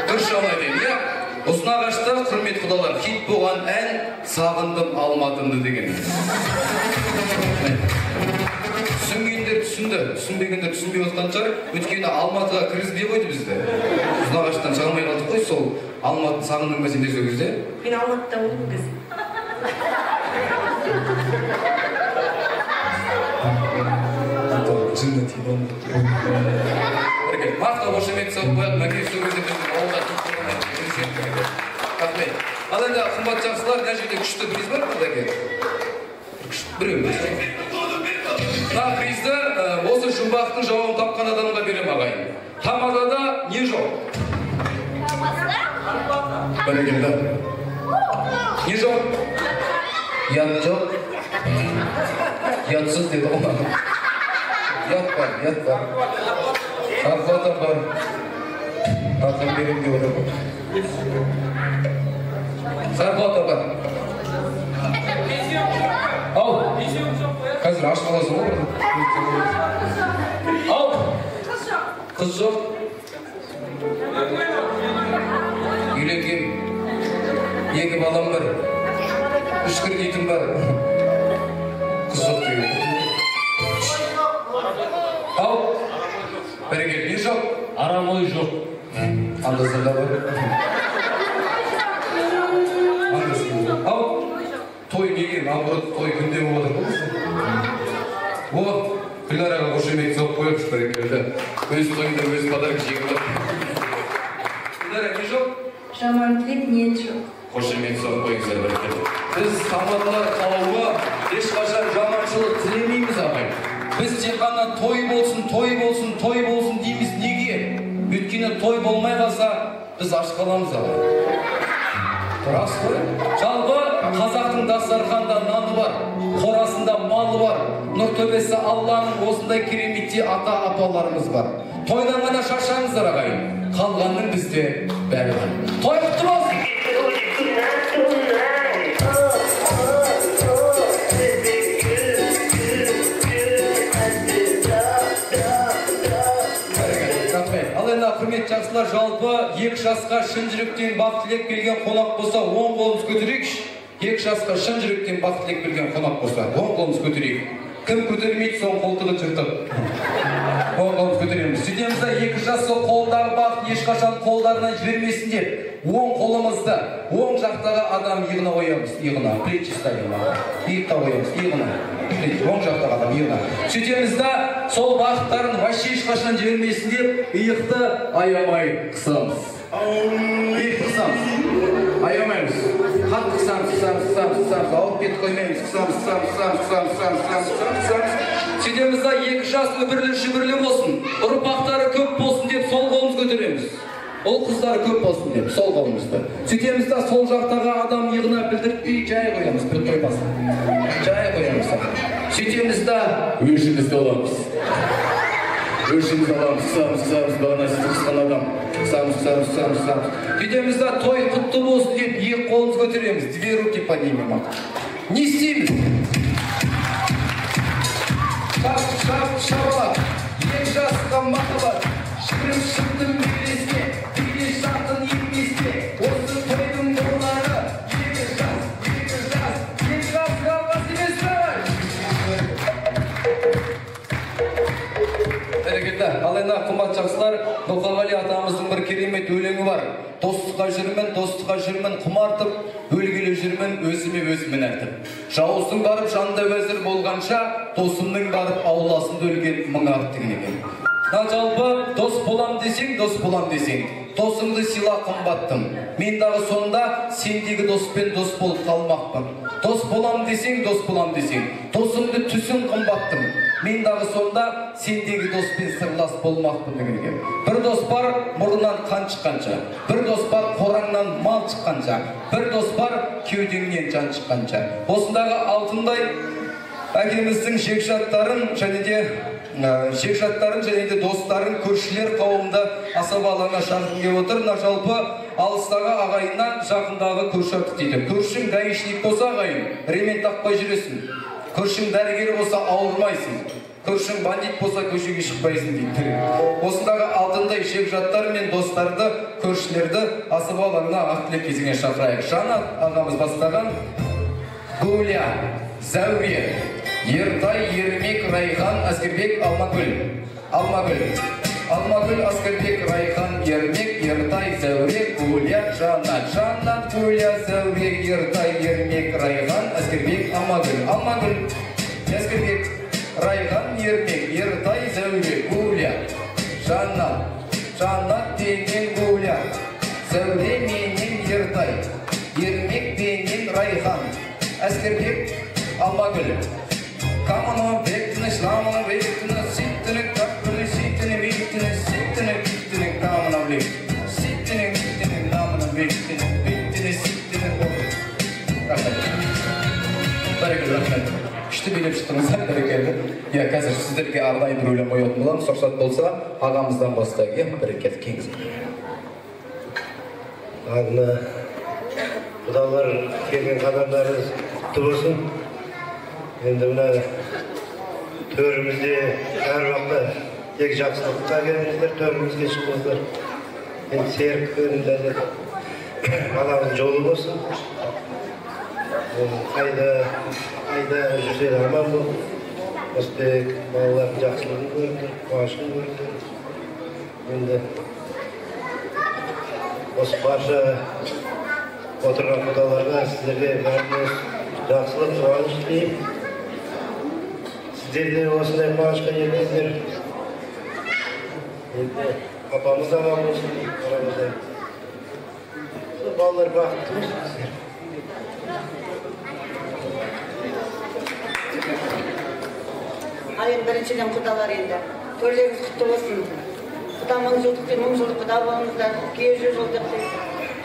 Дұрыс жауап айтайын, иә? Ұзынағашта, құрметті құдалар, хит болған ән «Сағындым Алматымды» деген. Түсінгендер түсінді, түсінбегендер түсінбей отқан шығар. Өйткені Алматыға кіргізбей қойды бізді. Ұзынағаштан шыға алмай қалдық қой, сол Алматыны сағындың ба сендер сол кезде? Мен Алматыда болдым қазір. Жынды тиді оны. Мартқа қошемет соғып қояды, Мәке сол кезде біздің ауылда хит болған ән. Рахмет. Ал енді қымбат жақсылар, мына жерде күшті приз бар ма, Дәке? Біреу. Мына призді осы жұмбақтың жауабын тапқан адамға беремін, ағайын. Тамадада не жоқ? Бәрекелді. Не жоқ? Ұят жоқ. Ұятсыз деді ғой. Ұят бар, ұят бар. Зарплата бар. Тартып беремін деп отыр. Зарплата бар. Ау, қазір ашып аласың ғой. Ау, қыз жоқ. Үйленгем. 2 балам бар. 3 кредитім бар. Қыз жоқ деген. Ау, бәрекелді, не жоқ? Арам ой жоқ. Анда-санда бар. Ау, той неге, наоборот, той күнде болып отыр ғой бізде. О, Гүлнараға қошемет соғып қояйықшы, бәрекелді. Өз тойында өз подарок жеңіп алады. Гүлнара, не жоқ? Жаман тілек, ниет жоқ. Қошемет соғып қойыңыздар, бәрекелді. Біз тамадалар қауымы ешқашан жаманшылық тілемейміз, ағайын. Біз тек қана той болсын, той болсын, той болсын дейміз. Неге? Өйткені той болмай қалса, біз аш қаламыз, ағайын. Рас қой. Жалпы қазақтың дастарханда наны бар, қорасында малы бар, нұр төбесі Алланың осындай кереметтей ата-апаларымыз бар. Тойдан ғана шаршаңыздар, ағайын. Қалғанның бізде бәрі бар. Той құтты болсын! Ал енді құрметті жақсылар, жалпы 2 жасқа шын жүректен бақ тілек берген қонақ болса, оң қолымыз көтерейікші. 2 жасқа шын жүректен бақ тілек берген қонақ болса, оң қолымыз көтерейік. Кім көтермейді, соның қолтығын жыртып. Оң қолымыз көтереміз. Сөйтеміз да 2 жас сол қолындағы бақытын ешкім ешқашан қолдарынан жібермесін деп, оң қолымызды оң жақтағы адам иығына қоямыз, иығына, плечи ставим, иыққа қоямыз, иығына, оң жақтағы адам иығына. Сөйтеміз да, сол бақыттарын вообще ешқашан жібермесін деп, иықты аямай қысамыз. Иықты қысамыз, аямаймыз. Қатты қысамыз, қысамыз, қысамыз, қысамыз, ауырып кетіп қоймаймыз, қысамыз, қысамыз, қысамыз, қысамыз, қысамыз, қысамыз, қысамыз. Сөйтеміз да, екі жас үбірлі-шүбірлі болсын, ұрпақтары көп болсын деп сол қолымызды көтереміз. Ол қыздары көп болсын деп сол қолымызды. Сөйтеміз да, сол жақтағы адам иығына білдіртпей жай қоямыз, бір қоймасын. Жай қоямыз. Сөйтеміз да, өшімізді аламыз. Өшімізді аламыз, қысамыз, қысамыз, бағана сізді қысқан адам. Қысамыз, қысамыз, қысамыз, қысамыз. Сөйтеміз да, той құтты болсын деп екі қолымызды көтереміз. Две руки поднимем. Не істейміз? Шап, шап, шапалақ, екі жасқа махаббат, шіріп шықтым белеске, биге жақын емеске, осы тойдың болары, екі жас, екі жас, екі жасқа алғас емес пе? Бәрекелді. Ал енді қымбат жақсылар, Тоқағали атамыздың бір керемет өлеңі бар. Достыққа жүрмін, достыққа жүрмін, құмартып, өлгелі жүрмін, өзіме өзімін артып. Жауыздың барып жанында уәзір болғанша, досымның барып ауласында өлген мың арт деген екен. Жалпы дос болам десең, дос болам десең, досыңды сыйла қымбаттым. Мен дағы сонда сендегі доспен дос болып қалмақпын. Дос болам десең, дос болам десең, досыңды түсін қымбаттым. Мен дағы сонда сендегі доспен сырлас болмақпын деген екен. Бір дос бар мұрнынан қан шыққанша, бір дос бар қораңнан мал шыққанша, бір дос бар кеудеңнен жан шыққанша. Осындағы алтындай әкеміздің жекжаттарын және де жекжаттарын және де достарын, көршілер қауымды асаба алаңына шақырғым келіп отыр. Мына жалпы алыстағы ағайыннан жақындағы көрші артық дейді. Көршің гаишник болса ағайын, ремень тақпай жүресің. Көршің дәрігер болса ауырмайсың. Көршің бандит болса көшеге шықпайсың дейді. Осындағы алтындай жекжаттар мен достарды, көршілерді асаба алаңына ақ тілек кезеңіне шақырайық. Жанат ағамыз бастаған Гуля, Зәуре, Ертай, Ермек, Райхан, Әскербек, Алмагүл. Алмагүл. Алмагүл, Әскербек, Райхан, Ермек, Ертай, Зәуре, Гуля, Жанат. Жанат, Гуля, Зәуре, Ертай, Ермек, Райхан, Әскербек, Алмагүл. Алмагүл, Әскербек, Райхан, Ермек, Ертай, Зәуре, Гуля, Жанат. Жанат пенен Гуля, Зәуре менен Ертай, Ермек пенен Райхан, Әскербек, Алмагүл. Каманы бектіні, шламаны бектіні, ситтіні, кәппіні, ситтіні, биттіні, ситтіні, биттіні, камына бектіні, ситтіні, биттіні, намына бектіні, биттіні, ситтіні, болды. Рахмет. Бәрекелді, рахмет. Күшті билеп шықтыңыздар, бәрекелді. Иә, қазір сіздерге арнайы бір өлең қоятын боламыз. Рұқсат болса, ағамыздан бастайық. Иә, бәрекелді, келіңіз. Алдына құдалар келген қадамдарыңыз құтты болсын. Енді мына төрімізде әр уақытта тек жақсылыққа келіңіздер, төрімізге шығыңыздар. Енді серік көріңіздер, баламыз жолы болсын. Қайда жүрсе де аман бол. Осы тек балалардың жақсылығын көріңдер, қуанышын көріңдер. Енді осы барша отырған құдаларға сіздерге бәріне жақсылық, қуаныш тілеймін. Сіздер де осындай қуанышқа жетіңіздер. Енді апамыз аман болсын, арамызда. Балалар бақытты болсын сіздер. Ал енді біріншіден құдалар енді. Төрлеріңіз құтты болсын. Құда мың жылдық мың жылдық құда болыңыздар, күйеу жүз жылдық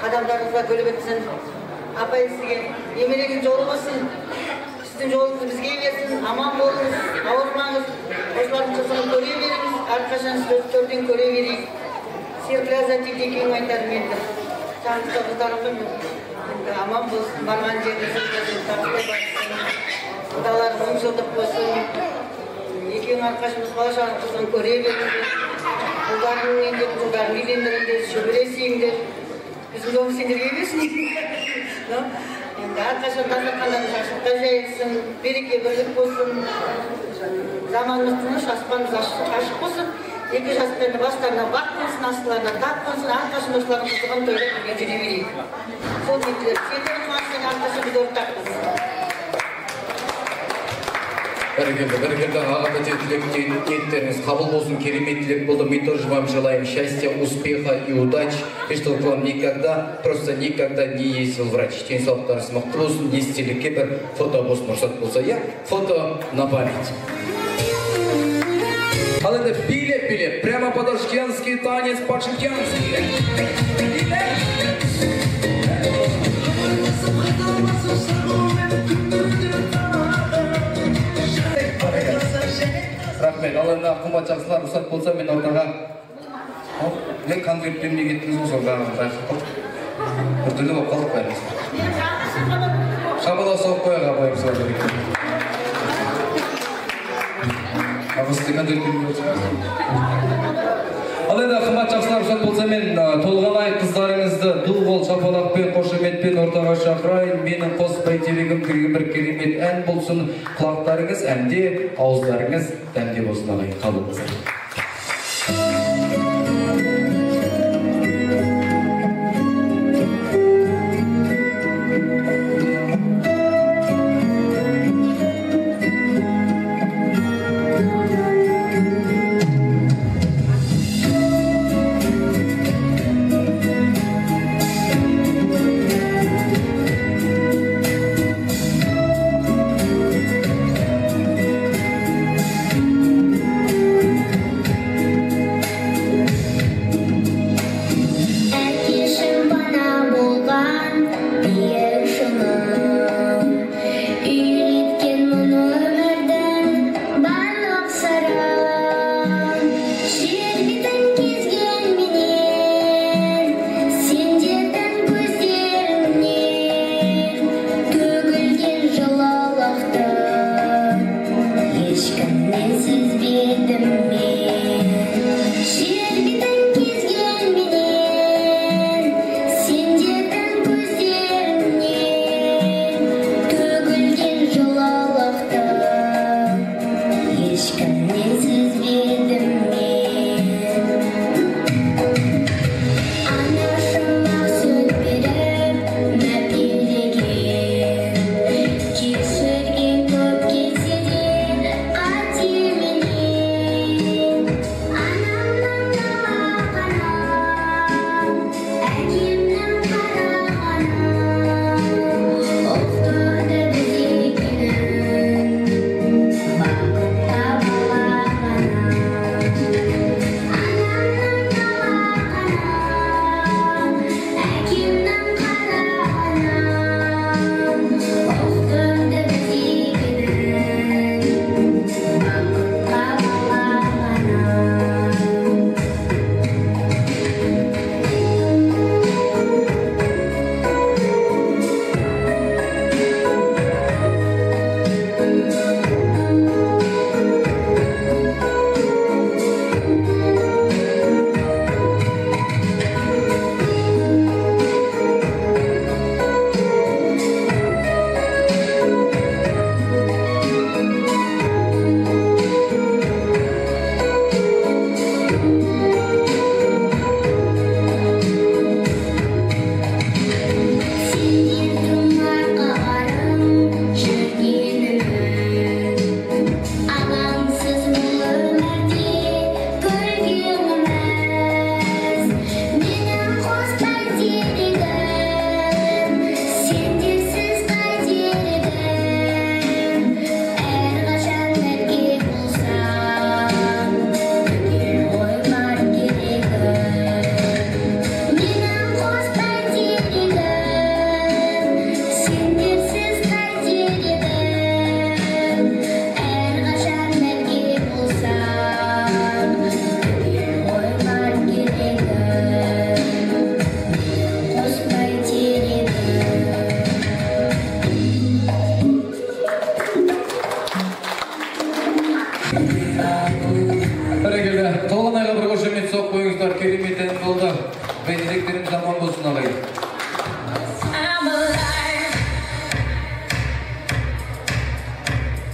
қадамдарыңызға гүл бітсін. Апай сізге немереңіз жолы болсын. Сіздің жолыңыз бізге берсін, аман болыңыз, ауырмаңыз. Осылардың қызығын көре беріңіз, әрқашан сізді төрден көре берейік. Серік Ләззат дейді екеуің айтарым енді. Сағынышты қыздарым ғой енді аман болсын, барған жеріңіз табыстай барсын. Құдалар мың жылдық болсын. Екеуің әрқашан бала шағаның қызығын көре беріңдер. Ұлдарың енді ұлдарын үйлендіріңдер, шөбере сүйіңдер. Біздің жолымыз сендерге берсін. Енді әрқашан дастархандарыңыз ашықта жайылсын, береке бірлік болсын, заманымыз тыныш, аспанымыз ашық болсын. Екі жастың енді бастарына бақ қонсын, астыларына тақ қонсын, әрқашан осылардың қызығын тойлап бірге жүре берейік. Сол ниеттілер сендердің қуанышыңа әрқашан біз ортақпыз. Бәрекелді, бәрекелді, аға тәте, тілек ниеттеріңіз қабыл болсын, керемет тілек болды. Мы тоже вам желаем счастья, успеха и удач, и чтобы к вам никогда, просто никогда не ездил врач. Денсаулықтарыңыз мықты болсын, естелікке бір фото болсын, рұқсат болса, иә, фото на память. Ал енді билеп, билеп, прямо по-ташкентски танец по-шымкентски. Рахмет. Ал енді қымбат жақсылар, рұқсат болса, мен ортаға мен конверт бермей кеттіңіз ғой, сол бәрін байқап қалдық. Біртүрлі болып қалдық бәріміз. Шапалақ соғып қояйық апайым солай. Ағасы конверт бермей отырсыз. Ал енді қымбат жақсылар, рұқсат болса, мен Толғанай қыздарыңызды ду қол шапалақпен, қошеметпен ортаға шақырайын. Менің қос бәйтерегім деген бір керемет ән болсын. Құлақтарыңыз әнде, ауыздарыңыз дәмде болсын, ағайын. Қабыл болсын. Thank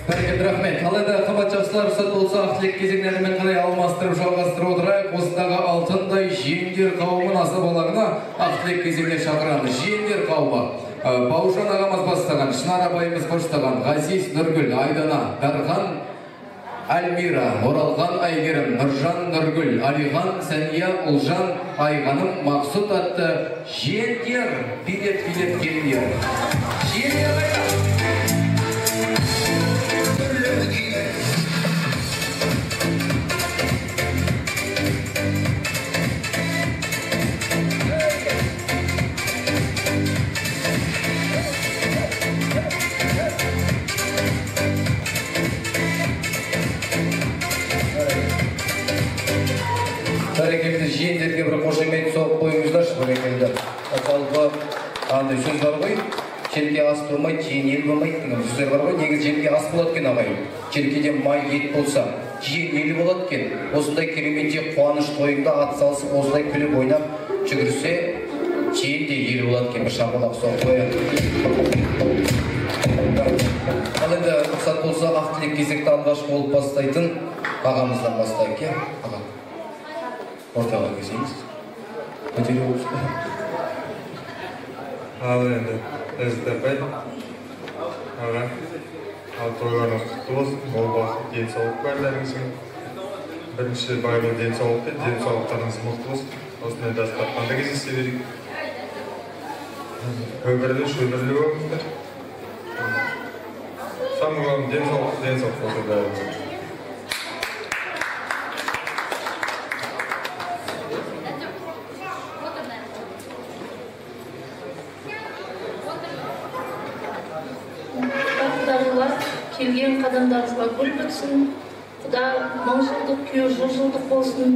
Бәрекелді, рахмет. Ал енді қымбат жақсылар, рұқсат болса, ақ тілек кезеңдерімен қарай алмастырып жалғастырып отырайық. Осындағы алтындай жиендер қауымын асабаларына ақ тілек кезеңіне шақырамыз. Жиендер қауымы Бауыржан ағамыз бастаған, Шынар апайымыз қоштаған, Ғазиз, Нұргүл, Айдана, Дархан, Альмира, Оралған, Айгерім, Нұржан, Нұргүл, Алихан, Сәния, Ұлжан, Айғаным, Мақсұт атты жиендер, билет билеп келіндер. Жиендер қайда? Бәрекелді, жиендерге бір қошемет соғып қойыңыздаршы, бәрекелді. Жалпы андай сөз бар ғой, желке ас болмайды, жиен ел болмайды деген сөздер бар ғой. Негізі желке ас болады екен ағайын. Желкеде май ет болса, жиен ел болады екен. Осындай кереметтей қуаныш тойында ат салысып, осылай күліп ойнап жүгірсе, жиен де ел болады екен. Бір шапалақ соғып қояйық. Ал енді рұқсат болса, ақ тілек кезекті алғаш болып бастайтын ағамыздан бастайық, иә? Аға. Ортаға келсеңіз. Көтере болсын. Ал енді Ләззат апай, аға, ал тойларыңыз құтты болсын, мол бақыт, денсаулық барларыңызға. Бірінші байлығы денсаулық дейді, денсаулықтарыңыз мықты болсын. Осындай дастарханда кездесе берейік. Өмірлі, шөбірлі болыңыздар. Самое главное, денсаулық, денсаулық болсын бәріңізге. Келген қадамдарыңызға гүл бітсін, құда мың жылдық, күйеу жүз жылдық болсын.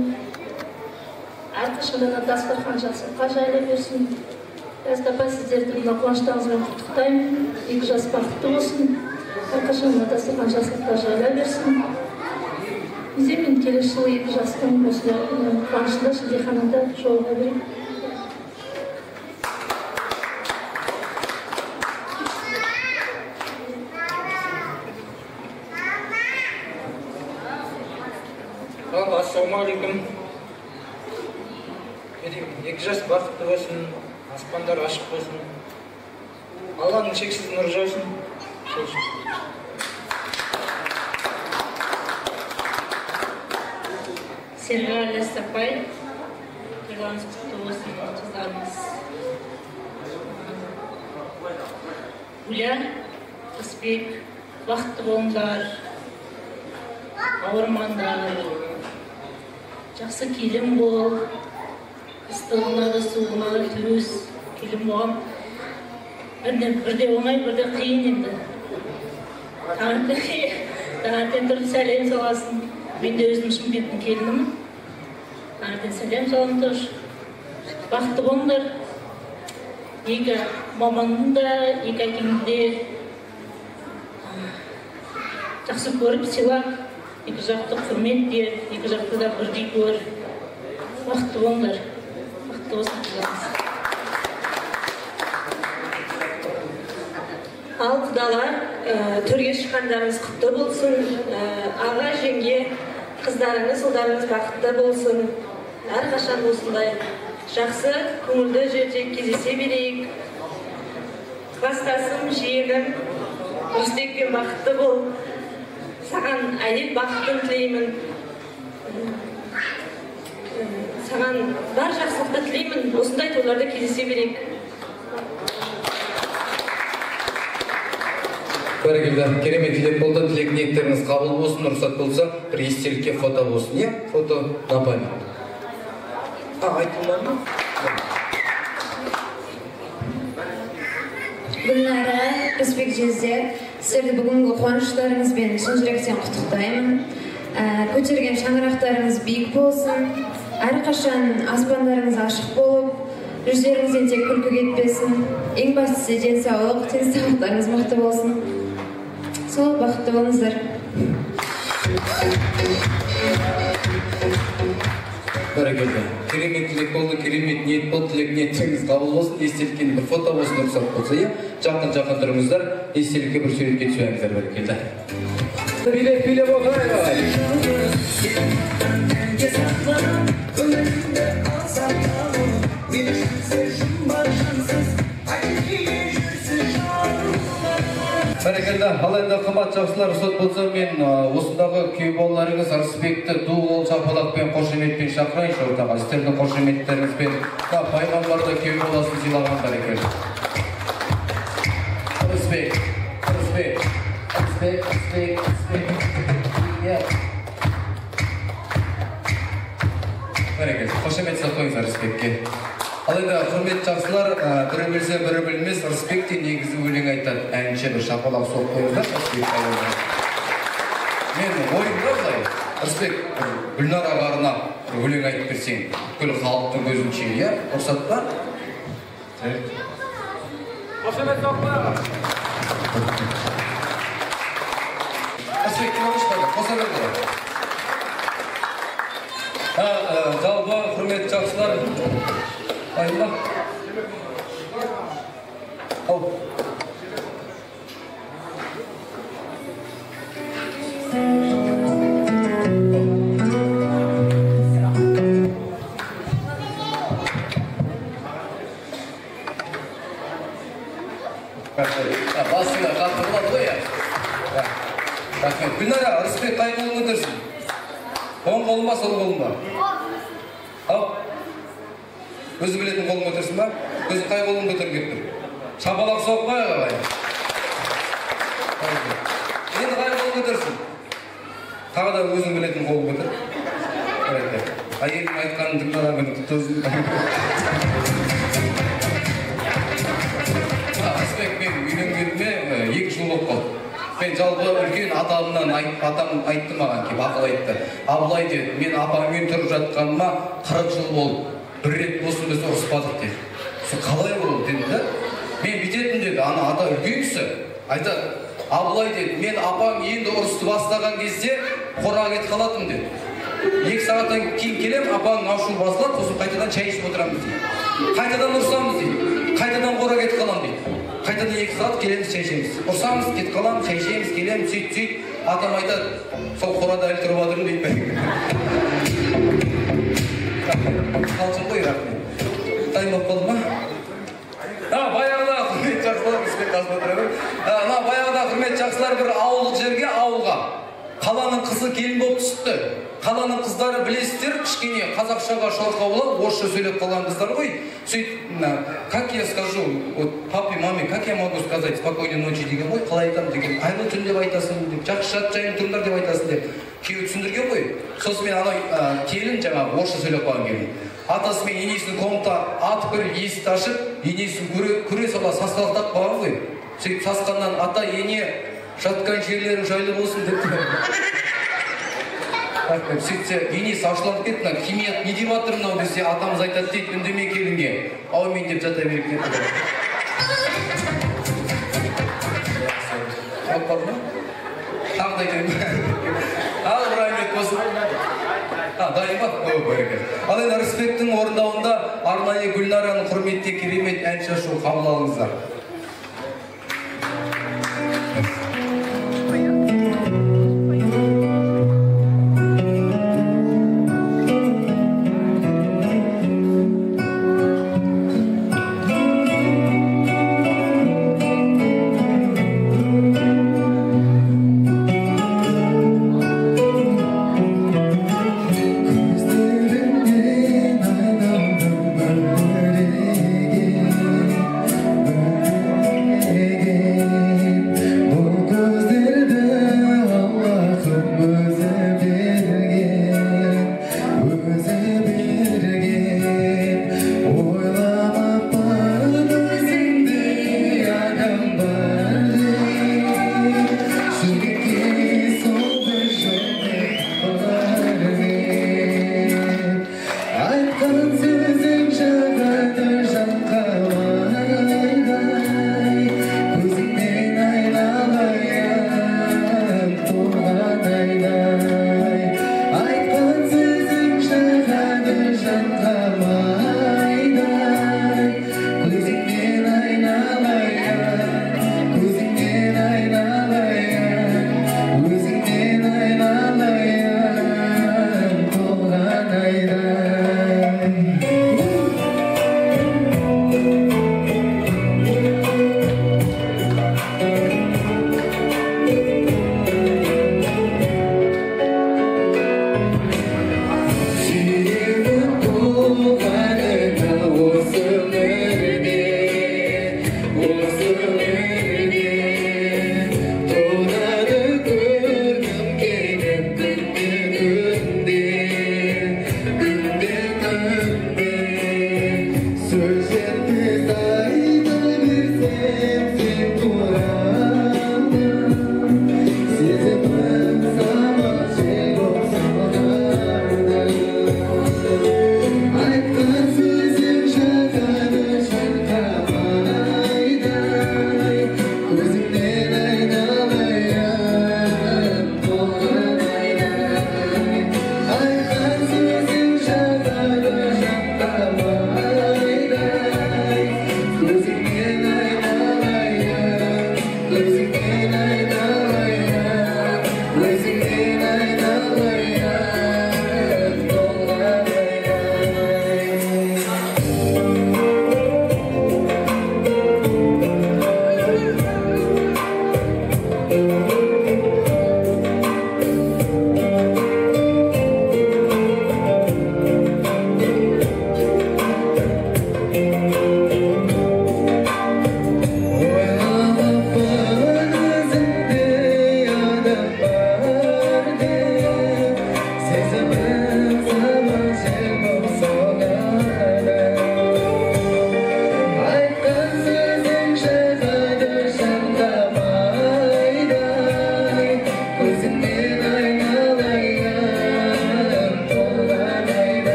Әрқашанда дастархан жақсылыққа жайыла берсін. Ләззат апай, сіздерді мына қуаныштарыңызбен құттықтаймын. Екі жас бақытты болсын. Әрқашан мына дастархан жақсылыққа жайыла берсін. Мен келесі жылы екі жастың осындай қуанышында шілдеханада жолыға берейік. Ассалаумағалейкум. Екі жас бақытты болсын, аспандар ашық болсын, Алланың шексіз нұры жаусын. Серғали Ләззат апай, тойларыңыз құтты болсын, қыздарыңыз Гүля, Рысбек, бақытты болыңдар, ауырмаңдар. Жақсы келін бол, ыстығына да суығына да төз келін болған. Бірде оңай, бірде қиын енді. Таңертең тұрып сәлем саласың. Мен де өзім Шымкенттің келінімін. Таңертең сәлем саламын тоже. Бақытты болыңдар. Екі мамаңның да, екі әкеңді де жақсы көріп, сыйлап, екі жақты құрмет ет, екі жақты да бірдей көр. Бақытты болыңдар. Бақытты болсын қыздарыңыз. Ал құдалар, төрге шыққандарыңыз құтты болсын. Аға, жеңге, қыздарыңыз, ұлдарыңыз бақытты болсын. Әрқашан осындай жақсы, көңілді жерде кездесе берейік. Кластасым, жиенім, Рысбекпен бақытты бол. Саған әйел бақытын тілеймін. Саған бар жақсылықты тілеймін. Осындай тойларда кездесе берейік. Бәрекелді, керемет тілек болды. Тілек ниеттеріңіз қабыл болсын. Рұқсат болса, бір естелікке фото болсын, иә? Фото на память. Айтылмады ма? Гүлнара, Рысбек жезде, сіздерді бүгінгі қуаныштарыңызбен шын жүректен құттықтаймын. Көтерген шаңырақтарыңыз биік болсын, әрқашан аспандарыңыз ашық болып, жүздеріңізден тек күлкі кетпесін. Ең бастысы денсаулық, денсаулықтарыңыз мықты болсын. Сол, бақытты болыңыздар. Бәрекелді. Керемет тілек болды, керемет ниет болды, тілек ниеттеріңіз қабыл болсын. Естелікке бір фото болсын, рұқсат болса, иә? Жақын-жақын тұрыңыздар, естелікке бір суретке түсіңіздер, бәрекелді. Билеп, билеп отырайық ағай. Бәрекелді. Ал енді қымбат жақсылар, рұқсат болса мен осындағы күйеу балаларыңыз Ырысбекті ду қол шапалақпен, қошеметпен шақырайыншы ортаға. Сіздердің қошеметтеріңізбен пайғамбарды күйеу баласын сыйлаған бәрекелді. Ырысбек, Ырысбек, Ырысбек, Ырысбек, Ырысбек. Бәрекелді. Қошемет сап қойыңыз Ырысбекке. Ал енді құрметті жақсылар, бірі білсе, бірі білмес, Ырысбек те негізі өлең айтады. Әнші, бір шапалақ соғып қойыңыздаршы Ырысбек ауылына. Мен ойымда былай, Ырысбек, Гүлнараға арнап бір өлең айтып берсең, бүкіл халықтың көзінше, иә? Рұқсат па? Қошемет соғып қояйық. Ырысбек, кім алшы қойды? Қоса бер ғой. Жалпы, құрметті жақсылар, дайын ба? Ал. Басыңа қатты болады ғой, иә? Рахмет. Гүлнара, Ырысбек қай қолын көтерсін? Оң қолын ба, сол қолын ба? Ал. Өзі білетін қолын көтерсін ба? Өзі қай қолын көтеріп кетті? Шапалақ соғып қояйық ағай. Енді қай қолын көтерсін? Тағы да өзің білетін қолын көтер. Әйелдің айтқанын тыңдаған күні құтты болсын. Ырысбек, мен үйленгеніме 2 жыл болып қалды. Мен жалпы үлкен атамнан атам айтты маған, келіп ақыл айтты. Абылай деді, мен апаңмен тұрып жатқаныма 40 жыл болды. Бір рет болсын біз ұрыспадық деді. Сол қалай болды дедім да. Мен бүйтетін деді, ана ата үлкен кісі айтады, Абылай деді, мен апаң енді ұрысты бастаған кезде қораға кетіп қалатынмын деді. 2 сағаттан кейін келем, апаның ашуы басылады, сосын қайтадан шай ішіп отырамыз дейді. Қайтадан ұрысамыз дейді. Қайтадан қораға кетіп қаламын дейді. Қайтадан 2 сағат келеміз, шай ішеміз. Ұрсамыз, кетіп қаламыз, шай ішеміз, келеміз, сөйт, сөйт. Атам айтады, сол қорада әлі тұрып жатырмын дейді. Қалжың ғой, рахмет. Дайын болып қалды ма? Баяғыда құрметті жақсылар, Ырысбек қасында тұра бер. Баяғыда құрметті жақсылар бір ауылдық жерге, ауылға қаланың қызы келін болып түсіпті. Қаланың қыздары білесіздер, кішкене қазақшаға шорқау болады, орысша сөйлеп қалған қыздар ғой. Сөйтіп, как я скажу, вот папе, маме, как я могу сказать спокойной ночи деген ғой, қалай айтамын деген, қайырлы түн деп айтасың деп, жақсы жат жайын тұрыңдар деп айтасың деп күйеуі түсіндірген ғой. Сосын мен анау келін жаңағы орысша сөйлеп қалған келін. Атасы мен енесінің комната атып кіріп, есікті ашып, енесін көре сала сасқалақтап қалған ғой. Сөйтіп сасқаннан ата, ене, жатқан жерлерің жайлы болсын деп. Сөйтсе, енесі ашуланып кетті, мына химият не деп жатыр мынау десе, атамыз айтады дейді, үндеме келінге. Әумин деп жата беріп кетті. Болып қалды ма? Тағы да айтайын ба? Ал, рахмет болсын. Дайын ба? О, бәрекелді. Ал енді Ырысбектің орындауында арнайы Гүлнараның құрметте керемет ән шашу қабыл алыңыздар. Көздеріңнен айналдым өмірге.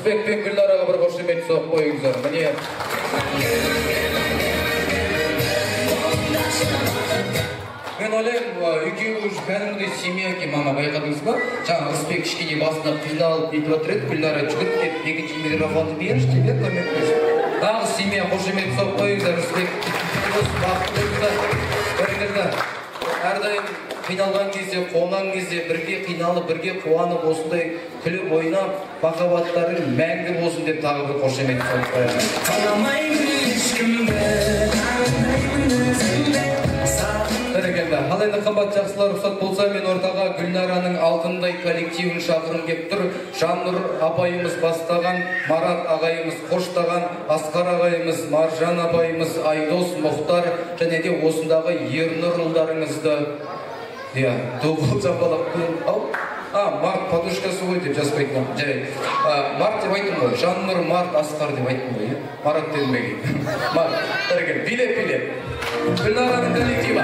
Рысбек пен Гүлнараға бір қошемет соғып қойыңыздар. Міне. Мен ойлаймын, екеуі уже кәдімгідей семья екен, мама, байқадыңыз ба? Жаңа Рысбек кішкене басында қиналып нетіп жатыр еді, Гүлнара жүгіріп келіп, екінші микрофонды берші деп көмектесіп. Нағыз семья, қошемет соғып қойыңыздар, Рысбек. Бақытты болыңыздар. Бәрекелді. Әрдайым қиналған кезде, қуанған кезде бірге қиналып, бірге қуанып, осындай күліп ойнап, махаббаттарың мәңгі болсын деп тағы бір қошемет соғып қоямын. Бәрекелді. Ал енді қымбат жақсылар, рұқсат болса, мен ортаға Гүлнараның алтындай коллективін шақырғым кеп тұр. Жаннұр апайымыз бастаған, Марат ағайымыз қоштаған, Асқар ағайымыз, Маржан апайымыз, Айдос, Мұхтар және де осындағы Ернұр ұлдарыңызды, иә, тобыл жапалақ, ау, Март подушкасы ғой деп жазбайтын, жарайды. Март деп айттым ғой, Жаннұр, Март, Асқар деп айттым ғой, Марат дедім бе? Март, бәрекелді, билеп, билеп. Гүлнараның коллективі.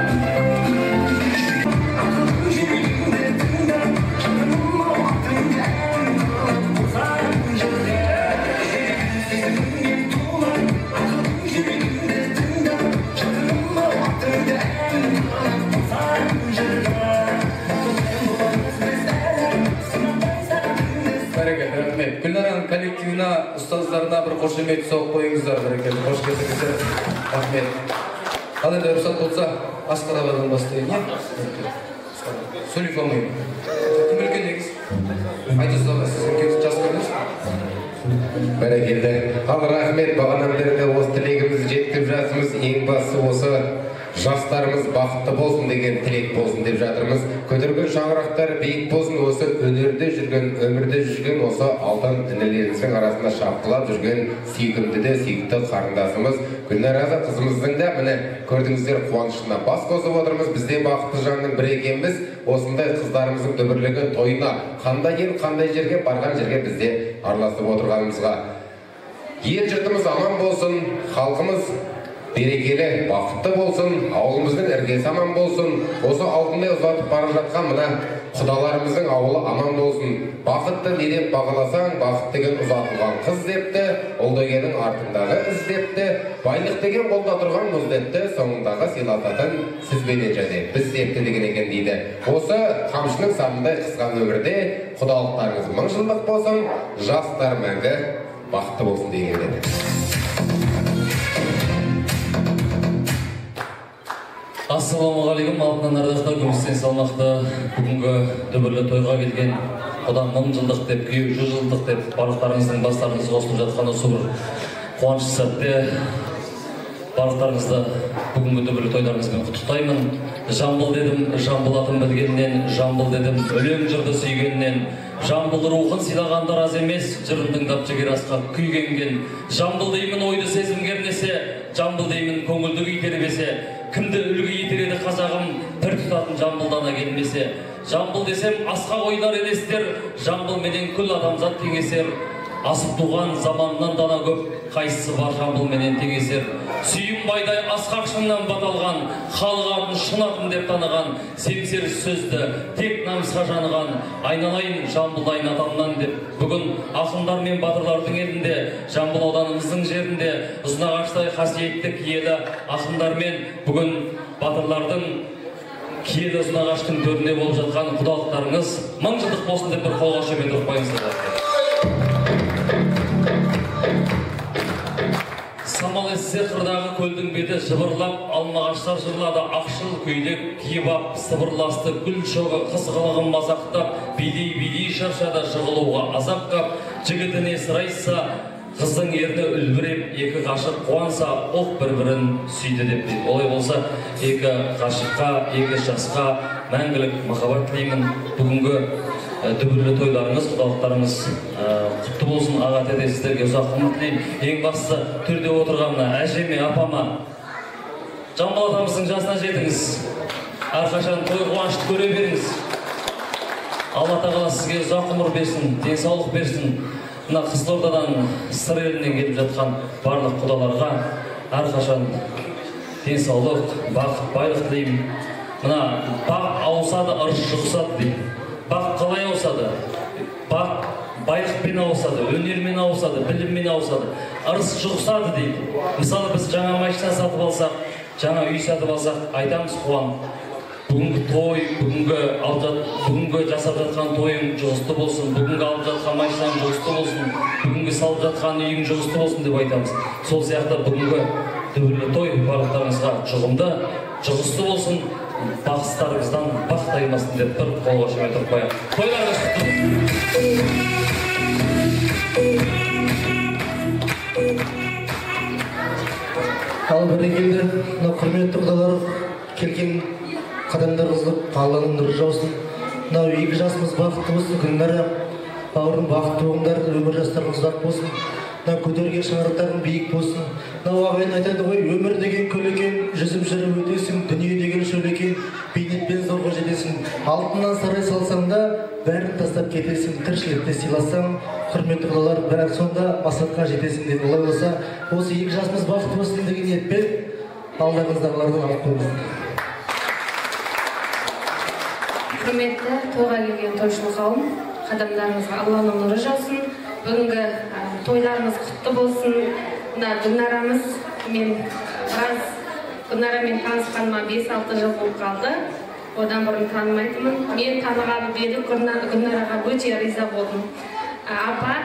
Бәрекелді, рахмет. Гүлнараның коллективіне, ұстаздарына бір қошемет соғып қойыңыздар. Бәрекелді, қош келдіңіздер. Рахмет. Ал енді рұқсат болса, Асқар ағадан бастайын, иә? Сөйлеп алмаймын. Кім үлкен негіз? Айдос аға, сіз үлкенсіз, жас көрінесіз. Бәрекелді. Ал рахмет, бағанадан бері де осы тілегімізді жеткізіп жатырмыз. Ең бастысы осы жастарымыз бақытты болсын деген тілек болсын деп жатырмыз. Көтерген шаңырақтар биік болсын, осы өнерде жүрген, өмірде жүрген осы алтын інілеріміздің арасында шапқылап жүрген сүйкімді де сүйікті қарындасымыз Гүлнара қызымыздың да міне көрдіңіздер қуанышына бас қосып отырмыз. Біз де бақытты жанның бірі екенбіз. Осындай қыздарымыздың дүбірлеген тойына қандай ел, қандай жерге барған жерге біз де араласып отырғанымызға. Ел жұртымыз аман болсын, халқымыз берекелі, бақытты болсын, ауылымыздың іргесі аман болсын, осы алтындай ұзатып бара жатқан мына құдаларымыздың ауылы аман болсын. Бақытты не деп бағаласаң, бақыт деген ұзатылған қыз депті, ұл дегеннің артындағы із депті, байлық деген қолда тұрған мұз депті, соңындағы сыйлататын сізбенен және біз депті деген екен дейді. Осы қамшының сабындай қысқа өмірде құдалықтарыңыз мың жылдық болсын, жастар мәңгі бақытты болсын деген еді. Ассалаумағалейкум, алтыннан ардақты, күмістен салмақты бүгінгі дүбірлі тойға келген құда мың жылдық деп, күйеу 100 жылдық деп барлықтарыңыздың бастарыңыз қосылып жатқан осы бір қуанышты сәтте барлықтарыңызды бүгінгі дүбірлі тойларыңызбен құттықтаймын. Жамбыл дедім, Жамбыл атын білгеннен, Жамбыл дедім, өлең жырды сүйгеннен, Жамбыл рухын сыйлағандар аз емес, жырын тыңдап жігер асқақ күй кенген. Жамбыл деймін ойды сезім кернесе, Жамбыл деймін көңілді күй тербесе, кімді үлгі етер еді қазағым, пір тұтатын Жамбылдан келмесе. Жамбыл десем асқақ ойлар елестер, Жамбыл менен күл адамзат кеңесер. Асып туған заманнан дана көп, қайсысы бар Жамбыл менен теңесер. Сүйінбайдай асқақ шыңнан баталған, халық атын шын атын деп таныған, семсер сөзді тек намысқа жаныған, айналайын Жамбылдайын атамнан деп. Бүгін ақындар мен батырлардың елінде, Жамбыл ауданымыздың жерінде ұзынағаштай қасиетті киелі ақындар мен бүгін батырлардың киелі ұзынағаштың төрінде болып жатқан құдалықтарыңыз мың жылдық болсын деп бір қолға шөмет ұрып қойыңыздар. Самал ессе қырдағы көлдің беті жыбырлап, алмағаштар жырлады, ақшыл көйлек киіп ап, сыбырласты гүл шоғы, қыз қылығын мазақтап, билей-билей шаршады, жығылуға азап қап, жігітіне сыр айтса, қыздың ерні үлбіреп, екі ғашық қуанса, оқ бір-бірін сүйді деп дейді. Олай болса, екі ғашыққа, екі жасқа мәңгілік махаббат тілеймін. Бүгінгі дүбірлі тойларыңыз, құдалықтарыңыз құтты болсын. Аға тәте, сіздерге ұзақ ғұмыр тілеймін. Ең бастысы төрде отырған мына әжеме, апама, Жамбыл атамыздың жасына жетіңіз. Әрқашан той қуанышты көре беріңіз. Алла тағала сізге ұзақ ғұмыр берсін, денсаулық берсін. Мына Қызылордадан, Сыр елінен келіп жатқан барлық құдаларға әрқашан денсаулық, бақыт, байлық тілеймін. Мына бақ ауысады, ырыс жұғысады дейді. Бақ қалай ауысады? Бақ Байлықпен ауысады, өнермен ауысады, біліммен ауысады, ырыс жұғысады дейді. Мысалы, біз жаңа машина сатып алсақ, жаңа үй сатып алсақ, айтамыз қуанып. Бүгінгі той, бүгінгі жасап жатқан тойың жұғысты болсын, бүгінгі алып жатқан машинаң жұғысты болсын, бүгінгі салып жатқан үйің жұғысты болсын деп айтамыз. Сол сияқты бүгінгі дүбірлі той барлықтарыңызға жұғымды, жұғысты болсын, бақыттарыңыздан бақ таймасын деп бір қол қошемет ұрып қояйық. Тойларыңыз құтты болсын. Ал бәрекелді, мына құрметті құдалар келген қадамдарыңызды Алланың нұры жаусын. Мынау екі жасымыз бақытты болсын, Гүлнара бауырым бақытты болыңдар, өмір жастарыңыз ұзақ болсын. Мынау көтерген шаңырақтарың биік болсын. Мынау ағайын айтады ғой, өмір деген көл екен, жүзіп жүріп өтесің, дүние деген шөл екен, бейнетпен зорға жетесің. Алтыннан сарай салсаң да, бәрін тастап кетесің, тіршілікті сыйласаң, құрметті құдалар, бәрі сонда мақсатқа жетесің дейді. Олай болса, осы екі жасымыз бақытты болсын деген ниетпен алдарыңыздағылардан алып қойыңыздар. Құрметті тойға келген тойшыл қауым, қадамдарыңызға Алланың нұры жаусын. Бүгінгі тойларымыз құтты болсын. Мына Гүлнарамыз, мен біраз Гүлнарамен танысқаныма 5-6 жыл болып қалды. Одан бұрын танымайтынмын. Мен танығалы бері Гүлнараға өте риза болдым. Апа,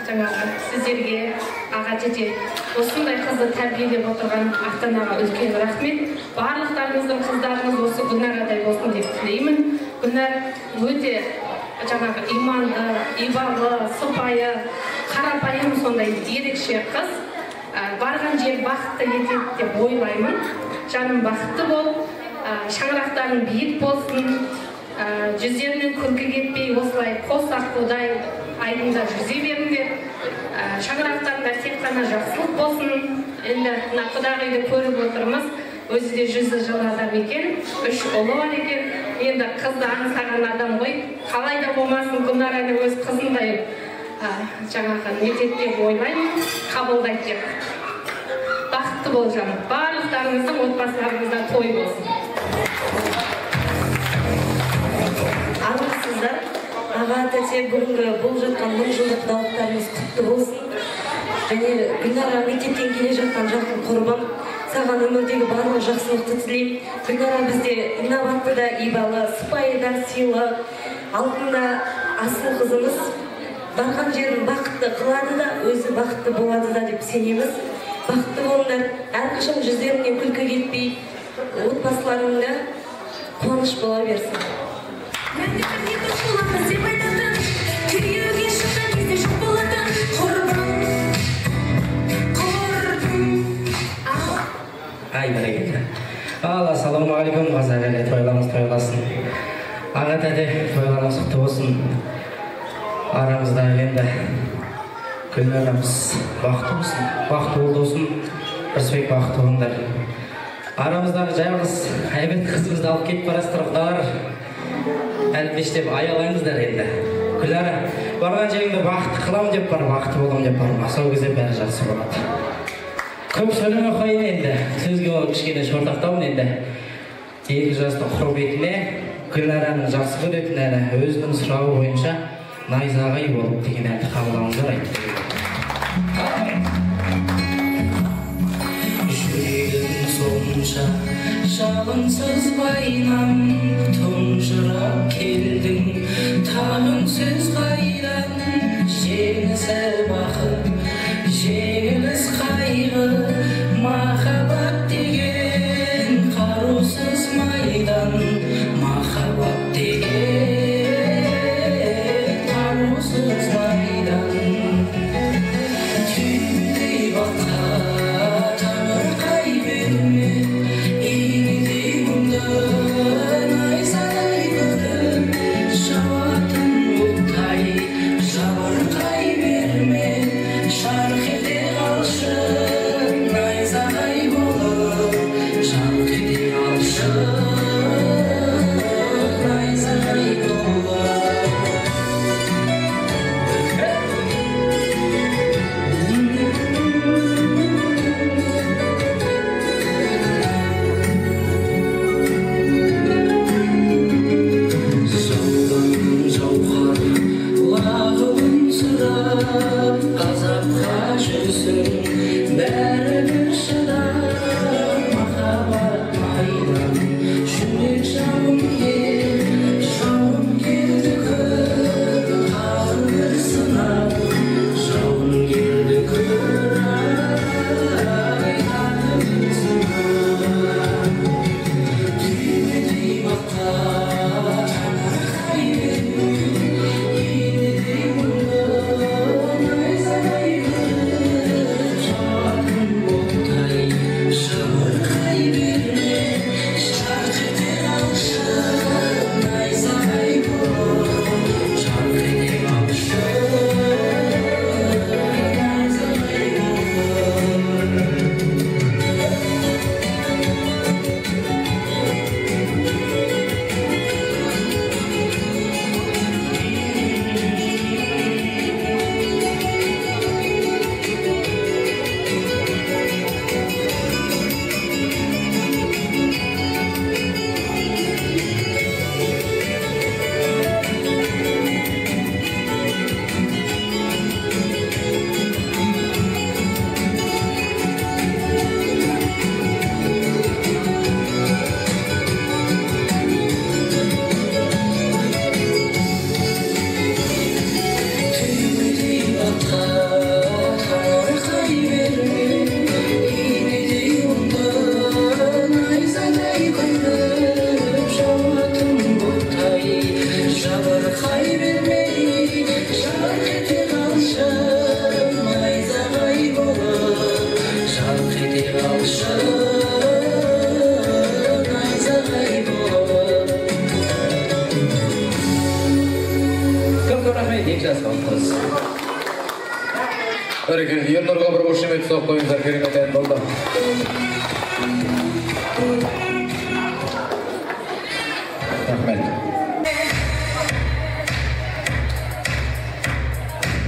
жаңағы сіздерге, аға тете, осындай қызды тәрбиелеп отырған ата-анаға үлкен рахмет. Барлықтарыңыздың қыздарыңыз осы Гүлнарадай болсын деп тілеймін. Гүлнар өте жаңағы иманды, ибалы, сыпайы, қарапайым сондай ерекше қыз. Барған жер бақытты етеді деп ойлаймын. Жаным бақытты бол, шаңырақтарың биік болсын, жүздерінен күлкі кетпей осылай қос аққудай айдында жүзе беріңдер. Шаңырақтарында тек қана жақсылық болсын. Енді мына құдағиды көріп отырмыз, өзі де жүзі жылы адам екен, 3 ұлы бар екен. Енді қызды аңсаған адам ғой, қалай да болмасын Гүлнараны өз қызындай жаңағы нетеді деп ойлаймын, қабылдайды деп. Бақытты бол жаным, барлықтарыңыздың отбасыларыңызда той болсын. Армысыздар, аға тәте, бүгінгі болып жатқан 1000 жылдық құдалықтарыңыз құтты болсын. Және Гүлнара мектептен келе жатқан жақын құрбым, саған өмірдегі барлық жақсылықты тілеймін. Гүлнара бізде инабатты да ибалы, сыпайы да сыйлы, алтын да асыл қызымыз. Барған жерін бақытты қылады да, өзі бақытты болады да деп сенеміз. Бақытты болыңдар, әрқашан жүздеріңнен күлкі кетпей, отбасыларыңда қуаныш бола берсін. Ай, бәрекелді. Ал, ассалаумағалейкум, қазақ елі, тойларыңыз тойласын. Аға тәте, тойларыңыз құтты болсын. Арамызда енді Гүлнарамыз бақытты болсын, бақытты болсын, Рысбек бақытты болыңдар. Арамыздағы жалғыз әйбет қызымызды алып кетіп барасыздар, құдалар. Әлпештеп аялаңыздар енді. Гүлнара, барған жеріңді бақытты қыламын деп бар, бақытты боламын деп барма. Сол кезде бәрі жақсы болады. Көп сөйлемей қояйын енді. Сөзге ол кішкене шортақтауын енді. Екі жастың құрметіне Гүлнараның жақсы көретін әні, өзінің сұрауы бойынша найзағай болып деген әнді қабылдауыңыздар айтты. Жүрегім сонша жалынсыз байнам, тұнжырап келдің тағынсыз қайдан. Жеңісі бақыт, жеңіліс қайғы, махаббат деген қарусыз майдан, махаббат деген қарусыз майдан. Түймедей баққа таңырқай берме, инедей мұңды найзадай көріп, жауатын бұлттай жабырқай берме. Жүрсің бәрібір шыдап, махаббат майдан. Жүрек жауынгер, жауынгерді көр, тағы бір сынап. Жауынгерді көр, ай, тағы бір сынап. Түймедей баққа таңырқай берме, инедей мұңды найзадай күліп, жауатын оттай жабырқай берме, жарқ ете қалшы найзағай болып, жарқ ете қалшы найзағай болып. Түймедей баққа таңырқай берме, инедей мұңды найзадай күліп, жауатын бұлттай жабырқай бермей, жарқ ете қалшы найзағай болып, жарқ ете қалшы найзағай болып. Көп көп рахмет, екі жас бақытты болсын. Бәрекелді, Ернұрға бір қошемет соғып қойыңыздар, керемет ән болды. Рахмет.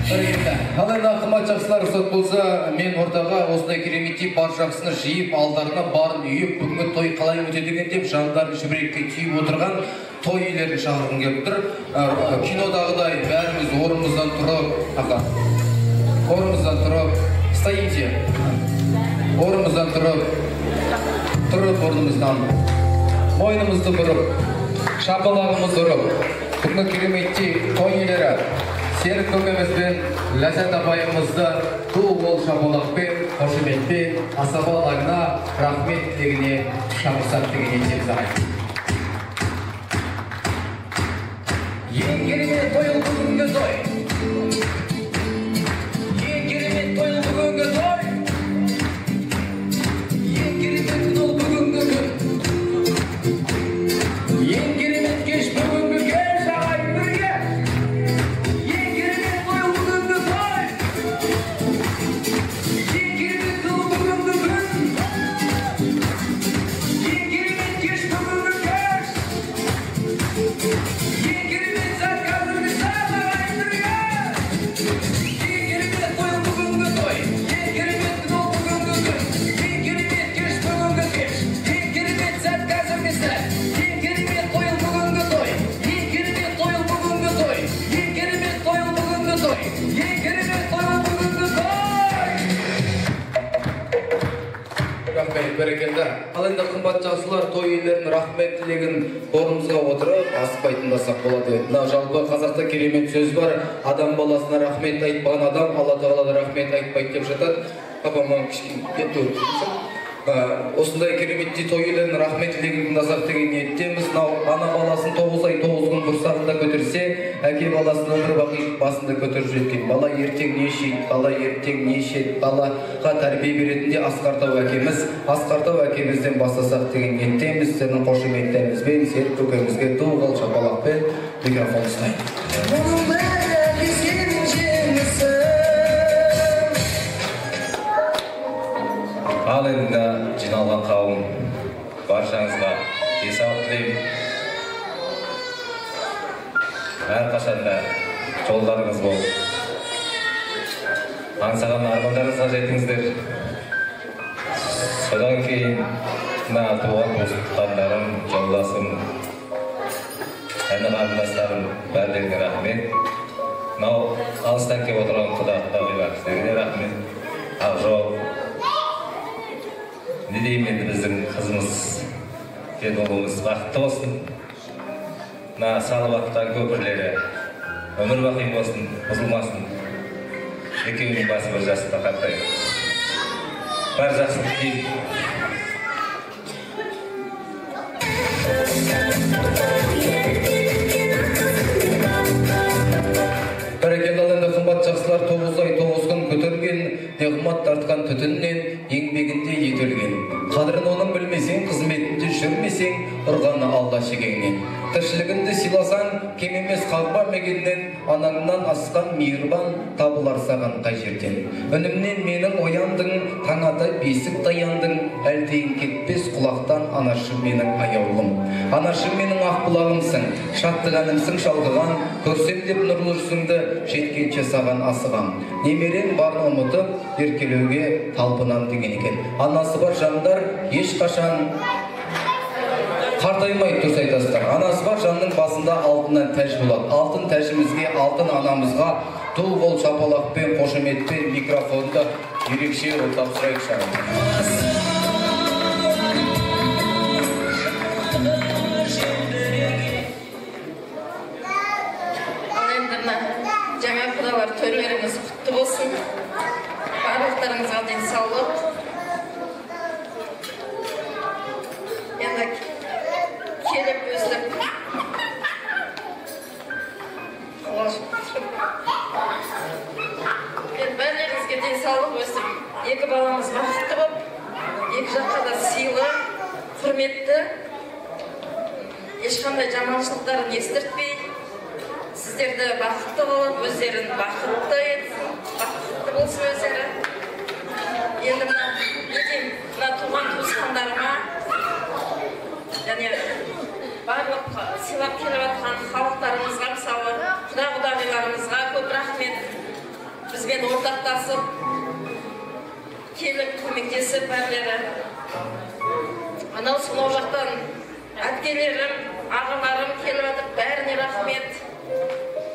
Бәрекелді. Ал енді қымбат жақсылар, рұқсат болса, мен ортаға осындай кереметтей бар жақсыны жиып, алдарына барын үйіп, бүгінгі той қалай өтеді екен деп жандарын шүберекке түйіп отырған той иелерін шақырғым келіп тұр. Кинодағыдай бәріміз орнымыздан тұрып, аға, орнымыздан тұрып, стоимте, орнымыздан тұрып, тұрып орнымыздан, мойнымызды бұрып, шапалағымызды ұрып, бүгінгі кереметтей той иелері Серік көкеміз бен Ләззат апайымызды ду қол шапалақпен, қошеметпен, асаба алаңына рахмет тілегіне шақырсақ деген ниеттеміз, ағайын. Ең керемет той ол бүгінгі той. Ең керемет той ол бүгінгі той. Ең керемет күн ол бүгінгі күн. Ең керемет кеш бүгінгі кеш, ағайын, бірге. Ең керемет той ол бүгінгі той. Ең керемет күн ол бүгінгі күн. Ең керемет кеш бүгінгі кеш. Ең керемет сәт қазіргі сәт, ағайын, бірге. Ең керемет той ол бүгінгі той. Ең керемет күн ол бүгінгі күн. Ең керемет кеш бүгінгі кеш. Ең керемет сәт қазіргі сәт. Ең керемет той ол бүгінгі той. Ең керемет той ол бүгінгі той. Ең керемет той ол бүгінгі той. Ең керемет той ол бүгінгі той. Рахмет, бәрекелді. Ал енді қымбат жақсылар, той иелерінің рахмет тілегін орнымызға отырып, асықпай тыңдасақ болады. Мына жалпы қазақта керемет сөз бар, адам баласына рахмет айтпаған адам Алла тағала да рахмет айтпайды деп жатады. Папа, маған кішкене Осындай кереметтей той иелерінің рахмет тілегін тыңдасақ деген ниеттеміз. Мынау ана баласын 9 ай 9 күн құрсағында көтерсе, әке баласын өмір бақи басында көтеріп жеткен. Бала ертең не ішеді, бала ертең не ішеді, балаға тәрбие беретін де Асқар Тау әкеміз. Асқар Тау әкемізден бастасақ деген ниеттеміз. Сіздің қошеметтеріңізбен Серік көкемізге ду қол шапалақпен микрофон ұстайын. Мұның бәрі сенің жеңісің. Ал енді жиналған қауым, баршаңызға денсаулық тілеймін. Әрқашанда жолдарыңыз болып, аңсаған армандарыңызға жетіңіздер. Содан кейін мына туған туысқандарым, жолдасым, іні қарындастарым, бәрілеріне рахмет. Мынау алыстан келіп отырған құда құдағилар, сіздерге де рахмет. Ақжол. Не деймін енді, біздің қызымыз пен ұлымыз бақытты болсын. Мына салып атқан көпірлері өмір бақи болсын, бұзылмасын. Екеуінің басы бір жастықта қартайып. Бар жақсылық тілеймін. Бәрекелді. Ал енді қымбат жақсылар, 9 ай 9 күн көтерген, неғмат тартқан түтіннен, еңбегінде ет өлген. Қадірін оның білмесең, қызметінде жүрмесең, ұрғаны Алла шегеңнен. Тіршілігіңді сыйласаң, кем емес қағба мекеннен, анаңнан асқан мейірбан табылар саған қай жерден. Үнімнен менің ояндың, таң ата бесік таяндың, әлдейін кетпес құлақтан анашым менің аяулым. Анашым менің ақ бұлағымсың, шаттық әнімсің шалқыған, көрсем деп нұрлы жүзіңді, жеткенше саған асығам. Немерем барын ұмытып, еркелеуге талпынам деген екен. Анасы бар жандар ешқашан қартаймайды, дұрыс айтасыздар. Анасы бар жанның басында алтыннан тәж болады. Алтын тәжімізге, алтын анамызға ду қол шапалақпен, қошеметпен микрофонды ерекше тапсырайықшы. Ал енді мына жаңа құдалар, тойларыңыз құтты болсын. Барлықтарыңызға денсаулық. Енді келіп өстіп енді барлығыңызға денсаулық, өстіп екі баламыз бақытты болып, екі жаққа да сыйлы, құрметті, ешқандай жаманшылықтарын естіртпей, сіздерді бақытты қылып, өздерін бақытты етсін, бақытты болсын өздері. Енді мына не деймін, мына туған туысқандарыма және барлық сыйлап келіп жатқан халықтарымызға, мысалы құда құдағиларымызға көп рахмет. Бізбен ортақтасып, келіп көмектесіп бәрілері. Анау сонау жақтан әпкелерім, ағаларым келіп жатып, бәріне рахмет.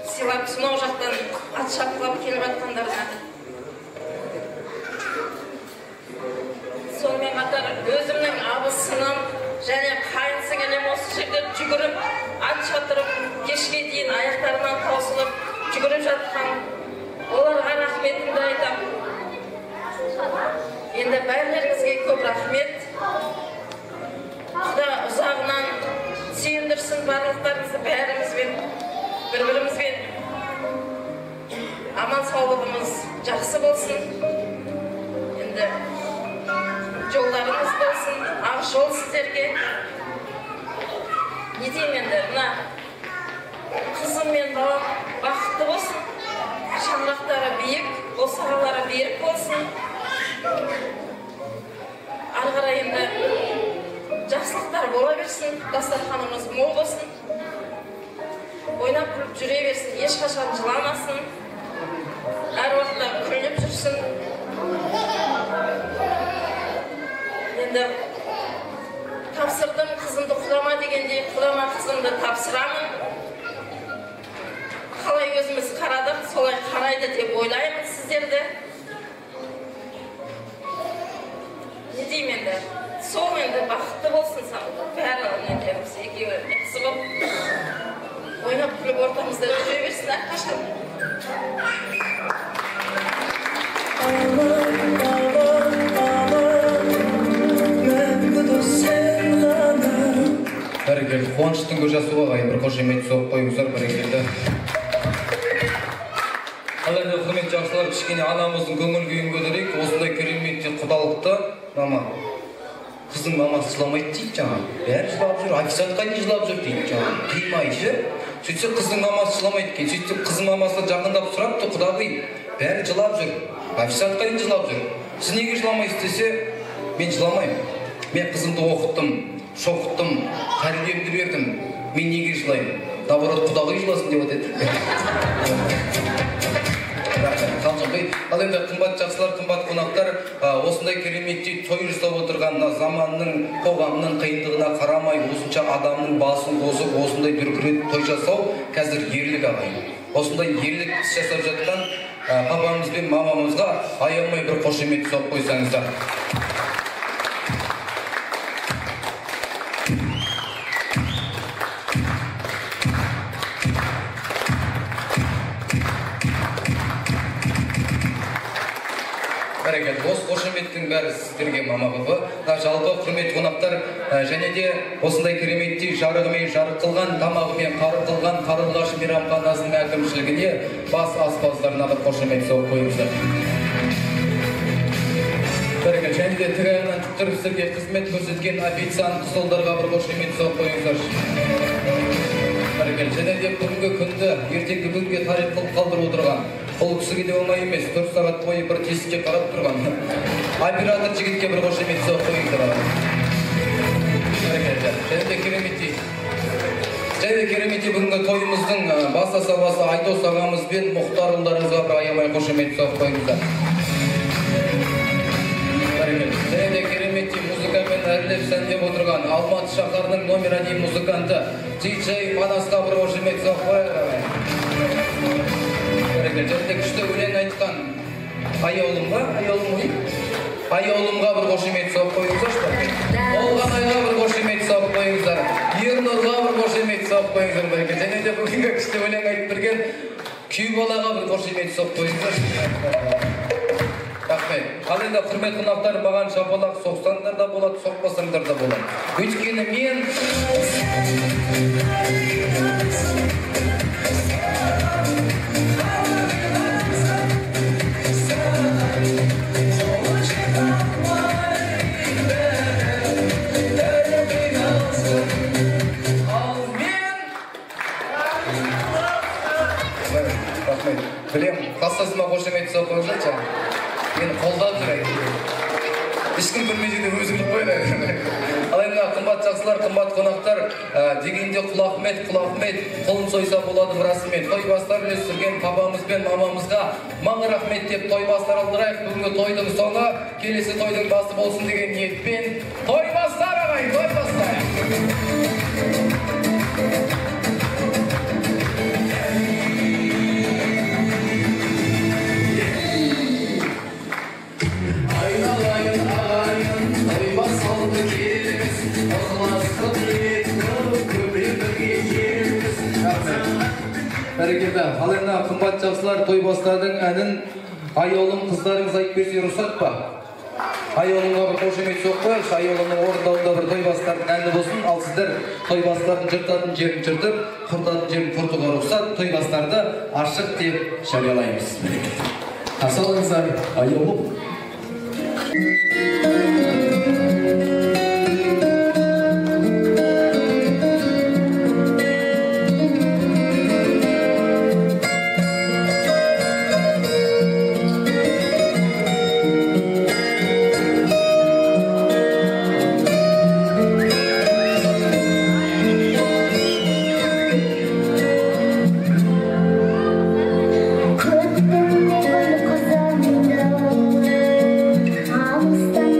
Сыйлап сонау жақтан ат шапқылап келіп жатқандарына. Сонымен қатар өзімнің абысыным және қайын сіңілім осы жерде жүгіріп, ат шаптырып, кешке дейін аяқтарынан таусылып жүгіріп жатқан, оларға рахметімді айтамын. Енді бәрілеріңізге көп рахмет. Құда ұзағынан сүйіндірсін барлықтарыңызды, бәрімізбен, бір-бірімізбен. Аман саулығымыз жақсы болсын. Енді жолдарыңыз болсын, ақ жол сіздерге. Не деймін енді, мына қызым мен балам бақытты болсын, шаңырақтары биік, босағалары берік болсын. Ары қарай енді жақсылықтар бола берсін, дастарханымыз мол болсын, ойнап күліп жүре берсін, ешқашан жыламасын, әр уақытта күліп жүрсін. Енді тапсырдым қызымды құдама дегендей, құдама қызымды тапсырамын. Қалай өзіміз қарадық, солай қарайды деп ойлаймын сіздерді. Не деймін енді, сол енді бақытты болсын, бәрі нелеріміз екеуі жақсы болып, ойнап күліп ортамызда жүре берсін әрқашан. Бәрекелді. Қуаныштың көз жасы ғой, ағайын, бір қошемет соғып қойыңыздар, бәрекелді. Ал енді құрметті жақсылар, кішкене анамыздың көңіл күйін көтерейік. Осындай керемет құдалықты мама, қыздың мамасы жыламайды дейді жаңа. Бәрі жылап жүр, официантқа дейін жылап жүр дейді жаңа. Қимай ше. Сөйтсе қыздың мамасы жыламайды екен. Сөйтсе қыздың мамасы жақындап сұрапты, құдағи, бәрі жылап жүр, официантқа дейін жылап жүр. Сіз неге жыламайсыз десе, мен жыламаймын. Мен қызымды оқыттым, шоқыттым, тәрбиемді бердім. Мен неге жылаймын? Наоборот, құдағи жыласын деп айтады. Рахмет. Ал енді қымбат жақсылар, қымбат қонақтар, осындай кереметтей той жасап отырған мына заманның, қоғамның қиындығына қарамай, осынша адамның басын қосып, осындай дүркіретіп той жасау қазір ерлік, ағайын. Осындай ерлік іс жасап жатқан папамыз ағамыз бен мамамызға аямай бір қошемет соғып қойсаңыздар. Бәрекелді. Осы қошеметтің бәрі сіздерге, мама баба. Жалпы құрметті қонақтар, және де осындай кереметтей жарығымен жарық қылған, тамағымен қары қылған Қарлығаш мейрамханасының әкімшілігіне, бас аспаздарына бір қошемет соғып қойыңыздар. Бәрекелді. Және де тік аяғынан тік тұрып сіздерге қызмет көрсеткен официант ұсталдарға бір қошемет соғып қойыңыздар. Бәрекелді. Және де бүгінгі күнді ертеңгі күнге тарих қылып қалдырып отырған, ол кісіге де оңай емес, 4 сағат бойы бір тесікке қарап тұрған оператор жігітке бір қошемет соғып қойыңыздар. Бәрекелді. Және де кереметтей, және де кереметтей бүгінгі тойымыздың бас асабасы Айдос ағамыз бен Мұхтар ұлдарымызға бір аямай қошемет соғып қойыңыздар. Бәрекелді. Және де кереметтей музыкамен әрлеп сәндеп отырған Алматы шаһарының номер 1 музыканты DJ Манасқа бір қошемет соғып қояйық. Бәрекелді. Және де күшті өлең айтқан Аяулымға, Аяулым ғой, Аяулымға бір қошемет соғып қойыңыздаршы. Толғанайға бір қошемет соғып қойыңыздар. Ернұрға бір қошемет соғып қойыңыздар. Бәрекелді. Және де бүгінгі күшті өлең айтып берген күй балаға бір қошемет соғып қойыңыздаршы. Рахмет. Ал енді құрметті қонақтар, маған шапалақ соқсаңдар да болады, соқпасаңдар да болады. Өйткені мен рахмет. Білем, кластасыма қошемет соғып қойыңыздаршы. Мені қолдап жүр әйтеуір. Ешкім көрмесе де өзі күліп қояды. Ал енді қымбат жақсылар, қымбат қонақтар, дегенде Құлахмет, Құлахмет, құлын сойса болады бір расымен. Той бастар үлестірген папамыз бен мамамызға мың рахмет деп той бастар алдырайық. Бүгінгі тойдың соңы келесі тойдың басы болсын деген ниетпен той бастар, ағайын, той бастар. Бәрекелді. Ал енді қымбат жақсылар, той бастардың әнін Аяулым қыздарыңыз айтып берсе рұқсат па? Аяулымға бір қошемет соғып қояйықшы. Аяулымның орындауында бір той бастардың әні болсын. Ал сіздер той бастардың жыртатын жерін жыртып, құртатын жерін құртуға рұқсат. Той бастарды ашық деп жариялаймыз. Қарсы алыңыздар, Аяулым. Алыстан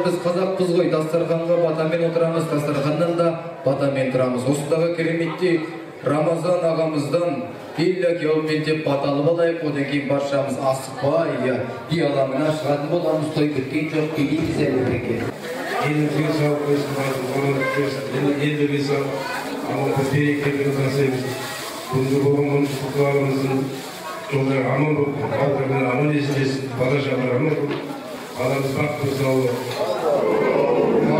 Біз қазақпыз ғой, дастарханға батамен отырамыз, дастарханнан да батамен тұрамыз. Осындағы кереметтей Рамазан ағамыздан Илля күйеумен деп бата алып алайық, одан кейін баршамыз асықпай би алаңына шығатын боламыз. Той біткен жоқ, билейміз әлі бірге. Елімізге сауық болсын, амандық берсін, елдерге сауық, амандық береке жасаймыз. Бүгінгі болған құттықтауымыздың жолдары аман болып, балдармен аман есендесін, бала шағалар аман болып, баламыз бақытты болсын, Алла.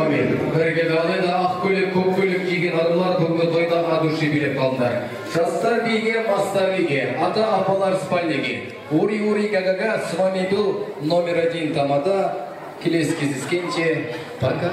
Амин. Бәрекелді. Ал енді ақ көйлек, көк көйлек киген арулар бүгінгі тойда от души билеп қалдыңдар. Жастар биге, мастар биге, ата апалар спальнеге. Ури ури га-га-га, с вами был номер один тамада. Келесі кездескенше, пока.